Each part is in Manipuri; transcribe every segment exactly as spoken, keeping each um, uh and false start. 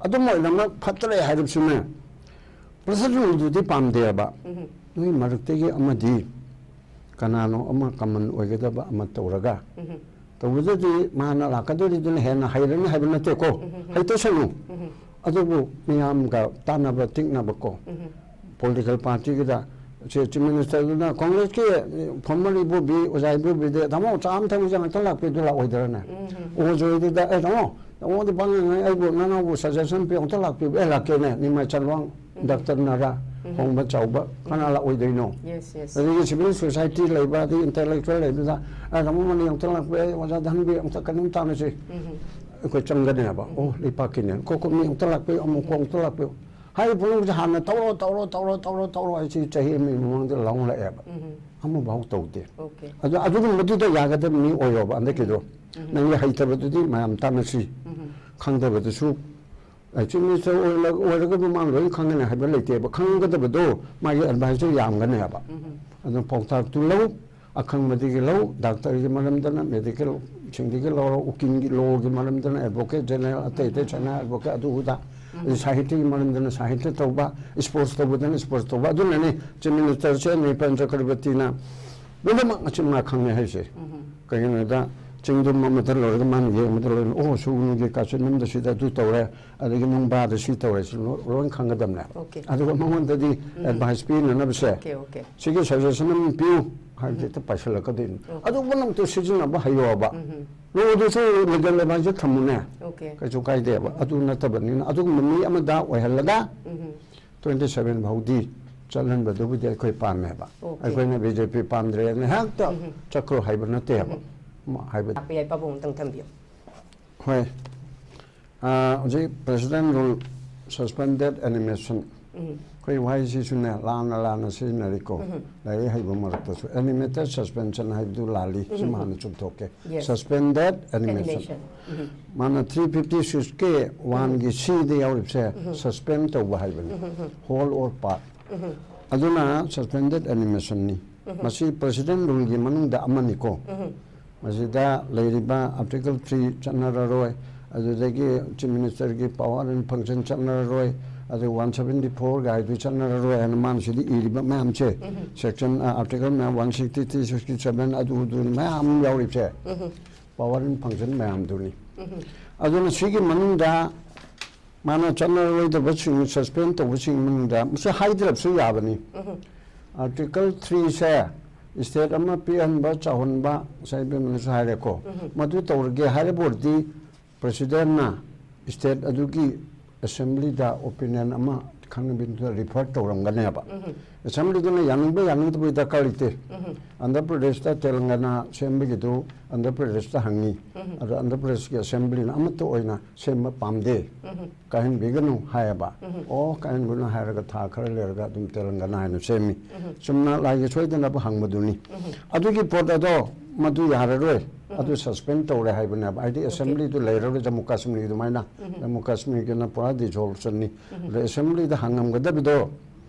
ꯑꯗꯨꯝ ꯑꯣꯏꯅꯃꯛ ꯐꯠꯇ꯭ꯔꯦ ꯍꯥꯏꯔꯕꯁꯨꯅꯦ, ꯄ꯭ꯔꯁꯤꯗꯦꯟꯗꯨꯗꯤ ꯄꯥꯝꯗꯦꯕ꯫ ꯅꯣꯏ ꯃꯔꯛꯇꯒꯤ ꯑꯃꯗꯤ ꯀꯅꯥꯅꯣ ꯑꯃ ꯀꯃꯟ ꯑꯣꯏꯒꯗꯕ ꯑꯃ ꯇꯧꯔꯒ, ꯇꯧꯕꯗꯗꯤ ꯃꯥꯅ ꯂꯥꯛꯀꯗꯧꯔꯤꯗꯨꯅ ꯍꯦꯟꯅ ꯍꯩꯔꯅꯤ ꯍꯥꯏꯕ ꯅꯠꯇꯦꯀꯣ, ꯍꯩꯇꯁꯅꯨ꯫ ꯑꯗꯨꯕꯨ ꯃꯤꯌꯥꯝꯒ ꯇꯥꯟꯅꯕ ꯇꯤꯛꯅꯕꯀꯣ, ꯄꯣꯂꯤꯇꯤꯀꯦꯜ ꯄꯥꯔꯇꯤꯒꯤꯗ ꯆꯤꯐ ꯃꯤꯅꯤꯁꯇꯔꯗꯨꯅ ꯀꯣꯡꯒ꯭ꯔꯦꯁꯀꯤ ꯐꯣꯔꯃꯔ ꯏꯕꯣꯕꯤ, ꯑꯣꯖꯥ ꯏꯕꯣꯕꯤꯗ, "ꯇꯥꯃꯣ, ꯆꯥ ꯑꯃ ꯊꯛꯎꯁꯦ, ꯉꯥꯛꯇꯪ ꯂꯥꯛꯄꯤꯌꯨ" ꯑꯗꯨ ꯂꯥꯛꯑꯣꯏꯗ꯭ꯔꯅꯦ? ꯑꯣ, ꯖꯣꯏꯗꯨꯗ, "ꯑꯦ ꯇꯥꯃꯣ, ꯇꯥꯃꯣꯗꯤ ꯄꯥꯡꯉꯉꯥꯏ, ꯑꯩꯕꯨ ꯅꯅꯥꯎꯕꯨ ꯁꯖꯦꯁꯟ ꯄꯤꯌꯨ, ꯑꯃꯇ ꯂꯥꯛꯄꯤꯌꯨ"꯫ "ꯑꯦ, ꯂꯥꯛꯀꯦꯅꯦ, ꯅꯤꯃꯥꯏ ꯆꯟꯋꯥꯡ ꯗꯥꯛꯇꯔꯅꯔ ꯍꯣꯡꯕ ꯆꯥꯎꯕ ꯀꯅꯥ ꯂꯥꯛꯑꯣꯏꯗꯣꯏꯅꯣ?" Yes, yes. ꯑꯗꯒꯤ ꯁꯤꯚꯤꯜ ꯁꯣꯁꯥꯏꯇꯤ ꯂꯩꯕ, ꯑꯗꯒꯤ ꯏꯟꯇꯦꯂꯦꯛꯆꯨꯋꯦꯜ ꯂꯩꯕꯗ, "ꯑꯦ ꯇꯥꯃꯣ, ꯃꯅꯤ ꯑꯃꯇ ꯂꯥꯛꯄꯤꯌꯨ, ꯑꯩ ꯑꯣꯖꯥ ꯙꯟꯕꯤꯔ ꯑꯃꯇ ꯀꯩꯅꯣꯝ ꯇꯥꯟꯅꯁꯤ"꯫ ꯑꯩꯈꯣꯏ ꯆꯪꯒꯅꯦꯕ꯫ "ꯑꯣ, ꯂꯩꯄꯥꯛꯀꯤꯅꯦ, ꯀꯣ ꯀꯣ ꯃꯤ ꯑꯃꯇ ꯂꯥꯛꯄꯤꯌꯨ, ꯑꯃꯨꯛ ꯀꯣ ꯑꯃꯇ ꯂꯥꯛꯄꯤꯌꯨ" ꯍꯥꯏꯔꯤꯕ ꯄꯨꯝꯅꯃꯛꯁꯦ ꯍꯥꯟꯅ ꯇꯧꯔꯣ, ꯇꯧꯔꯣ, ꯇꯧꯔꯣ, ꯇꯧꯔꯣ, ꯇꯧꯔꯣ ꯍꯥꯏꯁꯤ ꯆꯍꯤ ꯑꯃꯒꯤ ꯃꯃꯥꯡꯗ ꯂꯥꯎꯂꯛꯑꯦꯕ꯫ ꯑꯃꯐꯥꯎ ꯇꯧꯗꯦ꯫ ꯑꯣꯀꯦ꯫ ꯑꯗꯣ ꯑꯗꯨꯒꯨꯝꯕꯗꯨꯗ ꯌꯥꯒꯗꯕ ꯃꯤ ꯑꯣꯏꯌꯣꯕ ꯍꯟꯗꯛꯀꯤꯗꯣ꯫ ꯅꯪꯒꯤ ꯍꯩꯇꯕꯗꯨꯗꯤ ꯃꯌꯥꯝ ꯇꯥꯟꯅꯁꯤ꯫ ꯈꯪꯗꯕꯗꯨꯁꯨ, ꯑꯩ ꯆꯤꯐ ꯃꯤꯅꯤꯁꯇꯔ ꯑꯣꯏꯔ-, ꯑꯣꯏꯔꯒꯕꯨ ꯃꯥꯅ ꯂꯣꯏꯅ ꯈꯪꯒꯅꯤ ꯍꯥꯏꯕ ꯂꯩꯇꯦꯕ꯫ ꯈꯪꯒꯗꯕꯗꯣ ꯃꯥꯒꯤ ꯑꯦꯗꯚꯥꯏꯁꯇꯣ ꯌꯥꯝꯒꯅꯦꯕ꯫ ꯑꯗꯨꯅ ꯄꯥꯎꯇꯥꯛꯇꯨ ꯂꯧ, ꯑꯈꯪꯕꯗꯒꯤ ꯂꯧ, ꯗꯥꯛꯇꯔꯒꯤ ꯃꯔꯝꯗꯅ ꯃꯦꯗꯤꯀꯦꯜꯁꯤꯡꯗꯒꯤ ꯂꯧꯔꯣ, ꯎꯀꯤꯜꯒꯤ ꯂꯣꯒꯤ ꯃꯔꯝꯗꯅ ꯑꯦꯗꯚꯣꯀꯦꯠ ꯖꯦꯅꯔꯦꯜ, ꯑꯇꯩ ꯑꯇꯩ ꯁꯥꯏꯅ ꯑꯦꯗꯚꯣꯀꯦꯠ ꯑꯗꯨ ꯑꯗꯥ, ꯑꯗꯩ ꯁꯥꯍꯤꯇ꯭ꯌꯒꯤ ꯃꯔꯝꯗꯅ ꯁꯥꯍꯤꯇ꯭ꯌ ꯇꯧꯕ, ꯁ꯭ꯄꯣꯔꯠꯁ ꯇꯧꯕꯗꯅ ꯁ꯭ꯄꯣꯔꯠꯁ ꯇꯧꯕ꯫ ꯑꯗꯨꯅꯅꯦ ꯆꯤꯐ ꯃꯤꯅꯤꯁꯇꯔꯁꯦ ꯅ꯭ꯔꯤꯄꯦꯟ ꯆꯀ꯭ꯔꯕꯔꯇꯤꯅ ꯂꯣꯏꯅꯃꯛ ꯃꯆꯤꯟ ꯃꯅꯥ ꯈꯪꯉꯦ ꯍꯥꯏꯁꯦ꯫ ꯀꯩꯒꯤꯅꯣꯗ ꯆꯤꯡꯗꯨꯝ ꯑꯃꯗ ꯂꯣꯏꯔꯒ ꯃꯥꯅ ꯌꯦꯡꯕꯗ ꯂꯣꯏꯅ, "ꯑꯣ, ꯁꯨꯒꯅꯨꯒꯤ ꯀꯥꯆꯤꯟ ꯑꯃꯗ ꯁꯤꯗ ꯑꯗꯨ ꯇꯧꯔꯦ, ꯑꯗꯒꯤ ꯅꯨꯡꯕꯥꯗ ꯁꯤ ꯇꯧꯔꯦ", ꯁꯤ ꯂꯣ-, ꯂꯣꯏ ꯈꯪꯒꯗꯕꯅꯦ꯫ ꯑꯣꯀꯦ꯫ ꯑꯗꯨꯒ ꯃꯉꯣꯟꯗꯗꯤ ꯑꯦꯗꯚꯥꯏꯁ ꯄꯤꯅꯅꯕꯁꯦ, ꯑꯣꯀꯦ, ꯑꯣꯀꯦ꯫ "ꯁꯤꯒꯤ ꯁꯖꯦꯁꯟ ꯑꯃ ꯄꯤꯌꯨ" ꯍꯥꯏꯕꯗꯤ ꯍꯦꯛꯇ ꯄꯥꯏꯁꯤꯜꯂꯛꯀꯗꯣꯏꯅꯤ꯫ ꯑꯣꯀꯦ꯫ ꯑꯗꯨ ꯄꯨꯝꯅꯃꯛꯇꯨ ꯁꯤꯖꯤꯟꯅꯕ ꯍꯩꯌꯣꯕ꯫ ꯂꯣꯗꯨꯁꯨ ꯂꯤꯒꯦꯜ ꯑꯦꯗꯚꯥꯏꯁꯇ ꯊꯝꯃꯨꯅꯦ꯫ ꯑꯣꯀꯦ꯫ ꯀꯩꯁꯨ ꯀꯥꯏꯗꯦꯕ꯫ ꯑꯗꯨ ꯅꯠꯇꯕꯅꯤꯅ ꯑꯗꯨꯒꯨꯝꯕ ꯃꯤ ꯑꯃꯗ ꯑꯣꯏꯍꯜꯂꯒ ꯇ꯭ꯋꯦꯟꯇꯤ ꯁꯚꯦꯟ ꯐꯥꯎꯗꯤ ꯆꯠꯍꯟꯕꯗꯨꯕꯨꯗꯤ ꯑꯩꯈꯣꯏ ꯄꯥꯝꯃꯦꯕ꯫ ꯑꯣꯀꯦ꯫ ꯑꯩꯈꯣꯏꯅ ꯕꯤ ꯖꯦ ꯄꯤ ꯄꯥꯝꯗ꯭ꯔꯦꯅ ꯍꯦꯛꯇ ꯆꯠꯈ꯭ꯔꯣ ꯍꯥꯏꯕ ꯅꯠꯇꯦꯕ꯫ ꯃ-, ꯍꯥꯏꯕꯗꯤ ꯂꯥꯛꯄ ꯌꯥꯏ, ꯄꯥꯕꯨꯡ ꯑꯝꯇꯪ ꯊꯝꯕꯤꯌꯨ꯫ ꯍꯣꯏ꯫ ꯑꯥ, ꯍꯧꯖꯤꯛ ꯄ꯭ꯔꯁꯤꯗꯦꯟ ꯔꯨꯜ, ꯁꯁꯄꯦꯟꯗꯦꯠ ꯑꯦꯅꯤꯃꯦꯁꯟ꯫ ꯑꯩꯈꯣꯏ ꯋꯥꯍꯩꯁꯤꯁꯨꯅꯦ ꯂꯥꯟꯅ ꯂꯥꯟꯅ ꯁꯤꯖꯤꯟꯅꯔꯤꯀꯣ꯫ ꯂꯥꯏꯔꯤꯛ ꯍꯩꯕ ꯃꯔꯛꯇꯁꯨ ꯑꯦꯅꯤꯃꯦꯇꯦꯠ ꯁꯁꯄꯦꯟꯁꯟ ꯍꯥꯏꯕꯗꯨ ꯂꯥꯜꯂꯤ꯫ ꯁꯤꯃ ꯍꯥꯟꯅ ꯆꯨꯝꯊꯣꯛꯀꯦ꯫ ꯌꯦꯁ꯫ Suspended animation. ꯑꯦꯅꯤꯃꯦꯁꯟ꯫ ꯃꯥꯅ ꯊ꯭ꯔꯤ ꯐꯤꯐꯇꯤ ꯁꯤꯛꯁꯀꯤ ꯋꯥꯟꯒꯤ ꯁꯤꯗ ꯌꯥꯎꯔꯤꯕꯁꯦ ꯁꯁꯄꯦꯟ ꯇꯧꯕ ꯍꯥꯏꯕꯅꯤ꯫ Whole or part. ꯑꯗꯨꯅ ꯁꯁꯄꯦꯟꯗꯦꯠ ꯑꯦꯅꯤꯃꯦꯁꯟꯅꯤ꯫ ꯃꯁꯤ ꯄ꯭ꯔꯁꯤꯗꯦꯟ ꯔꯨꯜꯒꯤ ꯃꯅꯨꯡꯗ ꯑꯃꯅꯤꯀꯣ꯫ ꯃꯁꯤꯗ ꯂꯩꯔꯤꯕ ꯑꯥꯔꯇꯤꯀꯜ ꯊ꯭ꯔꯤ ꯆꯠꯅꯔꯔꯣꯏ, ꯑꯗꯨꯗꯒꯤ ꯆꯤꯐ ꯃꯤꯅꯤꯁꯇꯔꯒꯤ ꯄꯋꯥꯔ ꯑꯦꯟ ꯐꯪꯁꯟ ꯆꯠꯅꯔꯔꯣꯏ, ꯑꯗꯨ ꯋꯥꯟ ꯁꯕꯦꯟꯇꯤ ꯐꯣꯔ ꯒꯥꯏꯗꯨ ꯆꯠꯅꯔꯔꯣꯏ ꯍꯥꯏꯅ ꯃꯥꯅ ꯁꯤꯗ ꯏꯔꯤꯕ ꯃꯌꯥꯝꯁꯦ, ꯁꯦꯛꯁꯟ, ꯑꯥꯔꯇꯤꯀꯜ ꯃꯌꯥꯝ one sixty three, sixty seven, ꯑꯗꯨ ꯑꯗꯨ ꯃꯌꯥꯝ ꯌꯥꯎꯔꯤꯕꯁꯦ ꯄꯋꯥꯔ ꯑꯦꯟ ꯐꯪꯁꯟ ꯃꯌꯥꯝꯗꯨꯅꯤ꯫ ꯑꯗꯨꯅ ꯁꯤꯒꯤ ꯃꯅꯨꯡꯗ ꯃꯥꯅ ꯆꯠꯅꯔꯣꯏꯗꯕꯁꯤꯡ, ꯁꯁꯄꯦꯟ ꯇꯧꯕꯁꯤꯡ ꯃꯅꯨꯡꯗ ꯃꯁꯤ ꯍꯥꯏꯗ꯭ꯔꯕꯁꯨ ꯌꯥꯕꯅꯤ꯫ ꯑꯥꯔꯇꯤꯀꯜ ꯊ꯭ꯔꯤꯁꯦ ꯏꯁꯇꯦꯠ ꯑꯃ ꯄꯤꯛꯍꯟꯕ, ꯆꯥꯎꯍꯟꯕ, ꯉꯁꯥꯏ ꯏꯕꯦꯝꯃꯅꯁꯨ ꯍꯥꯏꯔꯦꯀꯣ, ꯃꯗꯨ ꯇꯧꯔꯒꯦ ꯍꯥꯏꯔꯕ ꯑꯣꯏꯔꯗꯤ ꯄ꯭ꯔꯁꯤꯗꯦꯟꯅ ꯏꯁꯇꯦꯠ ꯑꯗꯨꯒꯤ ꯑꯦꯁꯦꯝꯕ꯭ꯂꯤꯗ ꯑꯣꯄꯤꯅꯤꯌꯟ ꯑꯃ ꯈꯪꯅꯕꯤꯗꯨꯗ ꯔꯤꯐꯔ ꯇꯧꯔꯝꯒꯅꯦꯕ꯫ ꯑꯦꯁꯦꯝꯕ꯭ꯂꯤꯗꯨꯅ ꯌꯥꯅꯤꯡꯕ ꯌꯥꯅꯤꯡꯗꯕꯒꯤ ꯗꯔꯀꯥꯔ ꯂꯩꯇꯦ꯫ ꯑꯟꯙ꯭ꯔ ꯄ꯭ꯔꯗꯦꯁꯇ ꯇꯦꯂꯪꯒꯅꯥ ꯁꯦꯝꯕꯒꯤꯗꯨ ꯑꯟꯙ꯭ꯔ ꯄ꯭ꯔꯗꯦꯁꯇ ꯍꯪꯉꯤ꯫ ꯑꯗꯣ ꯑꯟꯙ꯭ꯔ ꯄ꯭ꯔꯗꯦꯁꯀꯤ ꯑꯦꯁꯦꯝꯕ꯭ꯂꯤꯅ ꯑꯃꯠꯇ ꯑꯣꯏꯅ ꯁꯦꯝꯕ ꯄꯥꯝꯗꯦ, ꯀꯥꯏꯍꯟꯕꯤꯒꯅꯨ ꯍꯥꯏꯌꯦꯕ꯫ ꯑꯣ, ꯀꯥꯏꯍꯟꯕꯅ ꯍꯥꯏꯔꯒ ꯊꯥ ꯈꯔ ꯂꯩꯔꯒ ꯑꯗꯨꯝ ꯇꯦꯂꯪꯒꯅꯥ ꯍꯥꯏꯅ ꯁꯦꯝꯃꯤ꯫ ꯆꯨꯝꯅ ꯂꯥꯏꯒꯤ ꯁꯣꯏꯗꯅꯕ ꯍꯪꯕꯗꯨꯅꯤ꯫ ꯑꯗꯨꯒꯤ ꯄꯣꯠ ꯑꯗꯣ ꯃꯗꯨ ꯌꯥꯔꯔꯣꯏ, ꯑꯗꯨ ꯁꯁꯄꯦꯟ ꯇꯧꯔꯦ ꯍꯥꯏꯕꯅꯦꯕ꯫ ꯍꯥꯏꯗꯤ ꯑꯦꯁꯦꯝꯕ꯭ꯂꯤꯗꯨ ꯂꯩꯔꯔꯣꯏ, ꯖꯝꯃꯨ ꯀꯥꯁꯃꯤꯔꯒꯤ ꯑꯗꯨꯃꯥꯏꯅ꯫ ꯖꯝꯃꯨ ꯀꯥꯁꯃꯤꯔꯒꯤꯅ ꯄꯨꯔꯥ ꯗꯤꯖꯣꯜꯁꯟꯅꯤ꯫ ꯑꯗꯣ ꯑꯦꯁꯦꯝꯕ꯭ꯂꯤꯗ ꯍꯪꯉꯝꯒꯗꯕꯗꯣ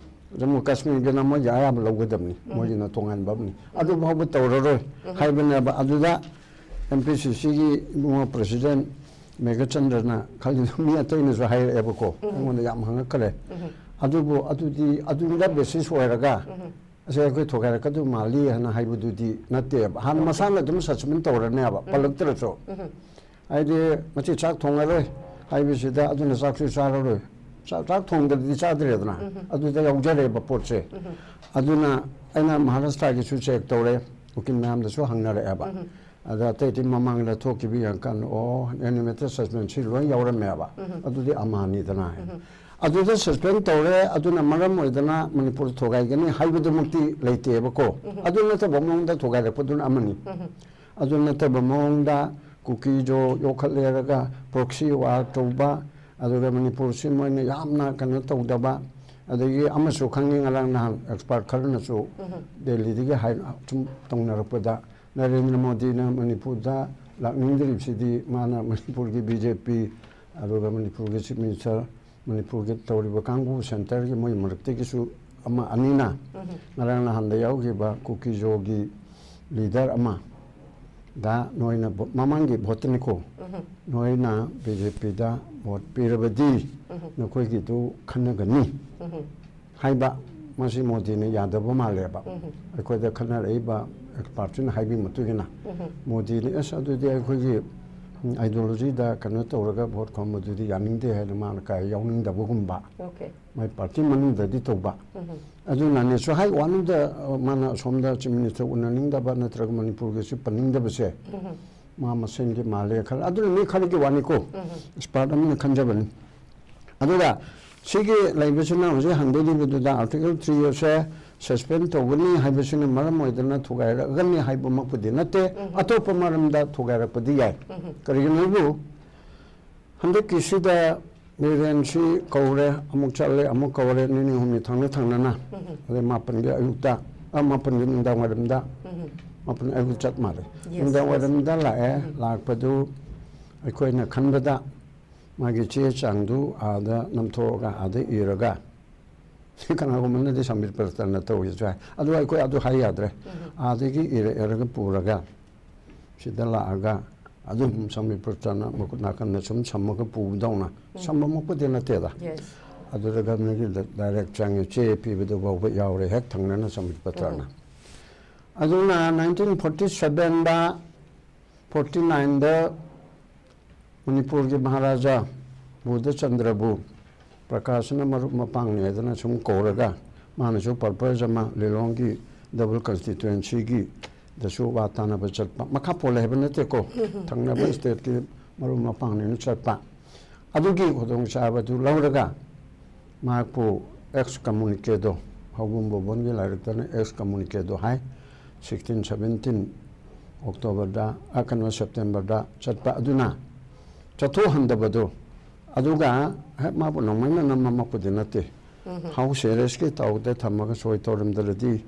ꯖꯝꯃꯨ ꯀꯥꯁꯃꯤꯔꯒꯤꯅ ꯃꯣꯏꯒꯤ ꯑꯌꯥꯕ ꯂꯧꯒꯗꯕꯅꯤ, ꯃꯣꯏꯒꯤꯅ ꯇꯣꯉꯥꯟꯕ ꯑꯃꯅꯤ꯫ ꯑꯗꯨ ꯐꯥꯎꯕ ꯇꯧꯔꯔꯣꯏ ꯍꯥꯏꯕꯅꯦꯕ꯫ ꯑꯗꯨꯗ ꯑꯦꯝ ꯄꯤ ꯁꯤ ꯁꯤꯒꯤ ꯏꯕꯨꯡꯉꯣ ꯄ꯭ꯔꯁꯤꯗꯦꯟ ꯃꯦꯘꯆꯟꯗ꯭ꯔꯅ ꯈꯜꯂꯤꯗꯣ ꯃꯤ ꯑꯇꯩꯅꯁꯨ ꯍꯥꯏꯔꯛꯑꯦꯕꯀꯣ, ꯑꯩꯉꯣꯟꯗ ꯌꯥꯝ ꯍꯪꯉꯛꯈ꯭ꯔꯦ꯫ ꯑꯗꯨꯕꯨ ꯑꯗꯨꯗꯤ ꯑꯗꯨꯗ ꯕꯦꯁꯤꯁ ꯑꯣꯏꯔꯒ ꯑꯁꯦ ꯑꯩꯈꯣꯏ ꯊꯣꯒꯥꯏꯔꯛꯀꯗꯧ ꯃꯥꯜꯂꯤ ꯍꯥꯏꯅ ꯍꯥꯏꯕꯗꯨꯗꯤ ꯅꯠꯇꯦꯕ꯫ ꯍꯥꯟꯅ ꯃꯁꯥꯅ ꯑꯗꯨꯝ ꯁꯁꯄꯦꯟ ꯇꯧꯔꯅꯦꯕ, ꯄꯜꯂꯛꯇ꯭ꯔꯁꯨ꯫ ꯍꯥꯏꯗꯤ ꯉꯁꯤ ꯆꯥꯛ ꯊꯣꯡꯉꯔꯣꯏ ꯍꯥꯏꯕꯁꯤꯗ ꯑꯗꯨꯅ ꯆꯥꯛꯁꯨ ꯆꯥꯔꯔꯣꯏ꯫ ꯆꯥꯛ, ꯆꯥꯛ ꯊꯣꯡꯗ꯭ꯔꯗꯤ ꯆꯥꯗ꯭ꯔꯦꯗꯅ꯫ ꯑꯗꯨꯗ ꯌꯥꯎꯖꯔꯦꯕ ꯄꯣꯠꯁꯦ꯫ ꯑꯗꯨꯅ ꯑꯩꯅ ꯃꯍꯥꯔꯥꯁꯇ꯭ꯔꯥꯒꯤꯁꯨ ꯆꯦꯛ ꯇꯧꯔꯦ, ꯎꯀꯤꯜ ꯃꯌꯥꯝꯗꯁꯨ ꯍꯪꯅꯔꯛꯑꯦꯕ꯫ ꯑꯗ ꯑꯇꯩ ꯑꯇꯩ ꯃꯃꯥꯡꯗ ꯊꯣꯛꯈꯤꯕ ꯌꯦꯡꯀꯥꯟꯗ, ꯑꯣ, ꯑꯦꯅꯤꯃꯦꯇꯦꯠ ꯁꯁꯄꯦꯟꯁꯤ ꯂꯣꯏ ꯌꯥꯎꯔꯝꯃꯦꯕ꯫ ꯑꯗꯨꯗꯤ ꯑꯃꯥꯅꯤꯗꯅ꯫ ꯑꯗꯨꯗ ꯁꯁꯄꯦꯟ ꯇꯧꯔꯦ, ꯑꯗꯨꯅ ꯃꯔꯝ ꯑꯣꯏꯗꯅ ꯃꯅꯤꯄꯨꯔ ꯊꯣꯒꯥꯏꯒꯅꯤ ꯍꯥꯏꯕꯗꯨꯃꯛꯇꯤ ꯂꯩꯇꯦꯕꯀꯣ꯫ ꯑꯗꯨ ꯅꯠꯇꯕ ꯃꯑꯣꯡꯗ ꯊꯣꯒꯥꯏꯔꯛꯄꯗꯨꯅ ꯑꯃꯅꯤ꯫ ꯑꯗꯨ ꯅꯠꯇꯕ ꯃꯑꯣꯡꯗ ꯀꯨꯀꯤꯖꯣ ꯌꯣꯛꯈꯠꯂꯦꯔꯒ ꯄ꯭ꯔꯣꯛꯁꯤ ꯋꯥꯔ ꯇꯧꯕ, ꯑꯗꯨꯒ ꯃꯅꯤꯄꯨꯔꯁꯤ ꯃꯣꯏꯅ ꯌꯥꯝꯅ ꯀꯩꯅꯣ ꯇꯧꯗꯕ, ꯑꯗꯒꯤ ꯑꯃꯁꯨ ꯈꯪꯉꯤ, ꯉꯔꯥꯡ ꯅꯍꯥꯟ ꯑꯦꯛꯁꯄꯥꯔꯠ ꯈꯔꯅꯁꯨ ꯗꯦꯜꯂꯤꯗꯒꯤ ꯍꯥꯏ-, ꯁꯨꯝ ꯇꯧꯅꯔꯛꯄꯗ, ꯅꯔꯦꯟꯗ꯭ꯔ ꯃꯣꯗꯤꯅ ꯃꯅꯤꯄꯨꯔꯗ ꯂꯥꯛꯅꯤꯡꯗ꯭ꯔꯤꯕꯁꯤꯗꯤ ꯃꯥꯅ ꯃꯅꯤꯄꯨꯔꯒꯤ ꯕꯤ ꯖꯦ ꯄꯤ, ꯑꯗꯨꯒ ꯃꯅꯤꯄꯨꯔꯒꯤ ꯆꯤꯐ ꯃꯤꯅꯤꯁꯇꯔ, ꯃꯅꯤꯄꯨꯔꯒꯤ ꯇꯧꯔꯤꯕ ꯀꯥꯡꯕꯨ ꯁꯦꯟꯇꯔꯒꯤ ꯃꯣꯏ ꯃꯔꯛꯇꯒꯤꯁꯨ ꯑꯃ ꯑꯅꯤꯅ, ꯉꯔꯥꯡ ꯅꯍꯥꯟꯗ ꯌꯥꯎꯈꯤꯕ ꯀꯨꯀꯤꯖꯣꯒꯤ ꯂꯤꯗꯔ ꯑꯃ, ꯗ ꯅꯣꯏꯅ ꯚꯣ-, ꯃꯃꯥꯡꯒꯤ ꯚꯣꯠꯇꯅꯤꯀꯣ, ꯅꯣꯏꯅ ꯕꯤ ꯖꯦ ꯄꯤꯗ ꯚꯣꯠ ꯄꯤꯔꯕꯗꯤ ꯅꯈꯣꯏꯒꯤꯗꯨ ꯈꯟꯅꯒꯅꯤ ꯍꯥꯏꯕ, ꯃꯁꯤ ꯃꯣꯗꯤꯅ ꯌꯥꯗꯕ ꯃꯥꯜꯂꯦꯕ꯫ ꯑꯩꯈꯣꯏꯗ ꯈꯟꯅꯔꯛꯏꯕ ꯑꯦꯛꯁꯄꯥꯔꯠꯁꯤꯅ ꯍꯥꯏꯕꯒꯤ ꯃꯇꯨꯡ ꯏꯟꯅ ꯃꯣꯗꯤꯅ, "ꯑꯁ, ꯑꯗꯨꯗꯤ ꯑꯩꯈꯣꯏꯒꯤ, ꯎꯝ, ideology ꯗ ꯀꯩꯅꯣ ꯇꯧꯔꯒ ꯚꯣꯠ ꯈꯣꯝꯕꯗꯨꯗꯤ ꯌꯥꯅꯤꯡꯗꯦ" ꯍꯥꯏꯅ ꯃꯥꯅ ꯀꯥ ꯌꯥꯎꯅꯤꯡꯗꯕꯒꯨꯝꯕ, ꯑꯣꯀꯦ꯫ ꯃꯥꯏ ꯄꯥꯔꯇꯤ ꯃꯅꯨꯡꯗꯗꯤ ꯇꯧꯕ꯫ ꯑꯗꯨꯅꯅꯦꯁꯨ ꯍꯥꯏ ꯋꯥꯅꯤꯗ, ꯑ, ꯃꯥꯅ ꯑꯁꯣꯝꯗ ꯆꯤꯐ ꯃꯤꯅꯤꯁꯇꯔ ꯎꯅꯅꯤꯡꯗꯕ ꯅꯠꯇ꯭ꯔꯒ ꯃꯅꯤꯄꯨꯔꯒꯤꯁꯨ ꯄꯟꯅꯤꯡꯗꯕꯁꯦ ꯃꯥ ꯃꯁꯦꯟꯒꯤ ꯃꯥꯜꯂꯦ ꯈꯜꯂꯦ꯫ ꯑꯗꯨꯅ ꯃꯤ ꯈꯔꯒꯤ ꯋꯥꯅꯤꯀꯣ, ꯑꯦꯛꯁꯄꯥꯔꯠ ꯑꯃꯅ ꯈꯟꯖꯕꯅꯤ꯫ ꯑꯗꯨꯒ ꯁꯤꯒꯤ ꯂꯩꯕꯁꯤꯅ ꯍꯧꯖꯤꯛ ꯍꯟꯗꯣꯛꯂꯤꯕꯗꯨꯗ ꯑꯥꯔꯇꯤꯀꯜ ꯊ꯭ꯔꯤ ꯑꯦꯐꯁꯦ ꯁꯁꯄꯦꯟ ꯇꯧꯒꯅꯤ ꯍꯥꯏꯕꯁꯤꯅ ꯃꯔꯝ ꯑꯣꯏꯗꯅ ꯊꯨꯒꯥꯏꯔꯛꯒꯅꯤ ꯍꯥꯏꯕꯃꯛꯄꯨꯗꯤ ꯅꯠꯇꯦ, ꯑꯇꯣꯞꯄ ꯃꯔꯝꯗ ꯊꯨꯒꯥꯏꯔꯛꯄꯗꯤ ꯌꯥꯏ꯫ ꯀꯔꯤꯒꯤꯅꯣ ꯍꯥꯏꯕꯨ ꯍꯟꯗꯛꯀꯤꯁꯤꯗ ꯕꯤꯔꯦꯟꯁꯤ ꯀꯧꯔꯦ, ꯑꯃꯨꯛ ꯆꯠꯂꯦ, ꯑꯃꯨꯛ ꯀꯧꯔꯦ, ꯅꯤꯅꯤ ꯍꯨꯝꯅꯤ ꯊꯪꯅ ꯊꯪꯅꯅ꯫ ꯑꯗꯩ ꯃꯥꯄꯟꯒꯤ ꯑꯌꯨꯛꯇ, ꯑ, ꯃꯥꯄꯟꯒꯤ ꯅꯨꯡꯗꯥꯡ ꯋꯥꯏꯔꯝꯗ, ꯃꯥꯄꯟ ꯑꯌꯨꯛ ꯆꯠ ꯃꯥꯜꯂꯦ꯫ Yes, ꯅꯨꯡꯗꯥꯡ yes. ꯋꯥꯏꯔꯝꯗ ꯂꯥꯛꯑꯦ꯫ ꯂꯥꯛꯄꯗꯨ ꯑꯩꯈꯣꯏꯅ ꯈꯟꯕꯗ ꯃꯥꯒꯤ ꯆꯦ ꯆꯥꯡꯗꯨ ꯑꯥꯗ ꯅꯝꯊꯣꯛꯑꯒ, ꯑꯥꯗ ꯏꯔꯒ, ꯀꯅꯥꯒꯨꯝꯕꯅꯗꯤ ꯁꯝꯕꯤꯠ ꯄ꯭ꯔꯇꯟꯅ ꯇꯧꯔꯤꯁꯨ ꯌꯥꯏ꯫ ꯑꯗꯨ ꯑꯩꯈꯣꯏ ꯑꯗꯨ ꯍꯥꯏ ꯌꯥꯗ꯭ꯔꯦ꯫ ꯑꯥꯗꯒꯤ ꯏꯔ ꯏꯔꯒ ꯄꯨꯔꯒ ꯁꯤꯗ ꯂꯥꯛꯑꯒ ꯑꯗꯨꯝ ꯁꯝꯕꯤꯠ ꯄ꯭ꯔꯇꯟꯅ ꯃꯈꯨꯠ ꯅꯥꯀꯟꯗ ꯁꯨꯝ ꯁꯝꯃꯒ ꯄꯨꯕꯗꯧꯅ꯫ ꯁꯝꯕꯃꯛꯄꯨꯗꯤ ꯅꯠꯇꯦꯗ꯫ Yes. ꯑꯗꯨꯗ ꯒꯚꯔꯅꯔꯒꯤ ꯗꯥꯏꯔꯦꯛ ꯆꯪꯉꯦ, ꯆꯦ ꯄꯤꯕꯗꯨ ꯐꯥꯎꯕ ꯌꯥꯎꯔꯦ, ꯍꯦꯛ ꯊꯪꯅꯅ ꯁꯝꯕꯤꯠ ꯄ꯭ꯔꯇꯟꯅ꯫ ꯑꯗꯨꯅ ꯅꯥꯏꯟꯇꯤꯟ ꯐꯣꯔꯇꯤ ꯁꯚꯦꯟꯗ, ꯐꯣꯔꯇꯤ ꯅꯥꯏꯟꯗ ꯃꯅꯤꯄꯨꯔꯒꯤ ꯃꯍꯥꯔꯥꯖꯥ ꯕꯨꯙꯆꯟꯗ꯭ꯔꯕꯨ ꯄ꯭ꯔꯀꯥꯁꯅ ꯃꯔꯨꯞ ꯃꯄꯥꯡꯅꯤ ꯍꯥꯏꯗꯅ ꯁꯨꯝ ꯀꯧꯔꯒ, ꯃꯥꯅꯁꯨ purpose ꯑꯃ ꯂꯤꯂꯣꯡꯒꯤ double constituency ꯒꯤꯗꯁꯨ ꯋꯥ ꯇꯥꯅꯕ ꯆꯠꯄ, ꯃꯈꯥ ꯄꯣꯜꯂꯦ ꯍꯥꯏꯕ ꯅꯠꯇꯦꯀꯣ, ꯊꯪꯅꯕ state ꯀꯤ ꯃꯔꯨꯞ ꯃꯄꯥꯡꯅꯤꯅ ꯆꯠꯄ꯫ ꯑꯗꯨꯒꯤ ꯈꯨꯗꯣꯡꯆꯥꯕꯗꯨ ꯂꯧꯔꯒ ꯃꯍꯥꯛꯄꯨ excommunicado, ꯍꯧꯕꯨꯝ ꯕꯣꯕꯣꯟꯒꯤ ꯂꯥꯏꯔꯤꯛꯇꯅ excommunicado ꯍꯥꯏ, ꯁꯤꯛꯁꯇꯤꯟ ꯁꯚꯦꯟꯇꯤꯟ ꯑꯣꯛꯇꯣꯕꯔꯗ, ꯑ, ꯀꯩꯅꯣ, ꯁꯦꯞꯇꯦꯝꯕꯔꯗ ꯆꯠꯄ ꯑꯗꯨꯅ ꯆꯠꯊꯣꯛꯍꯟꯗꯕꯗꯨ, ꯑꯗꯨꯒ ꯍꯦꯛ ꯃꯥꯕꯨ ꯅꯣꯡꯃꯩꯅ ꯅꯝꯃꯝꯃꯛꯄꯗꯤ ꯅꯠꯇꯦ꯫ ꯍꯥꯎꯁ ꯑꯦꯔꯦꯁꯀꯤ ꯇꯧꯗ ꯊꯝꯃꯒ ꯁꯣꯏ ꯇꯧꯔꯝꯗ꯭ꯔꯗꯤ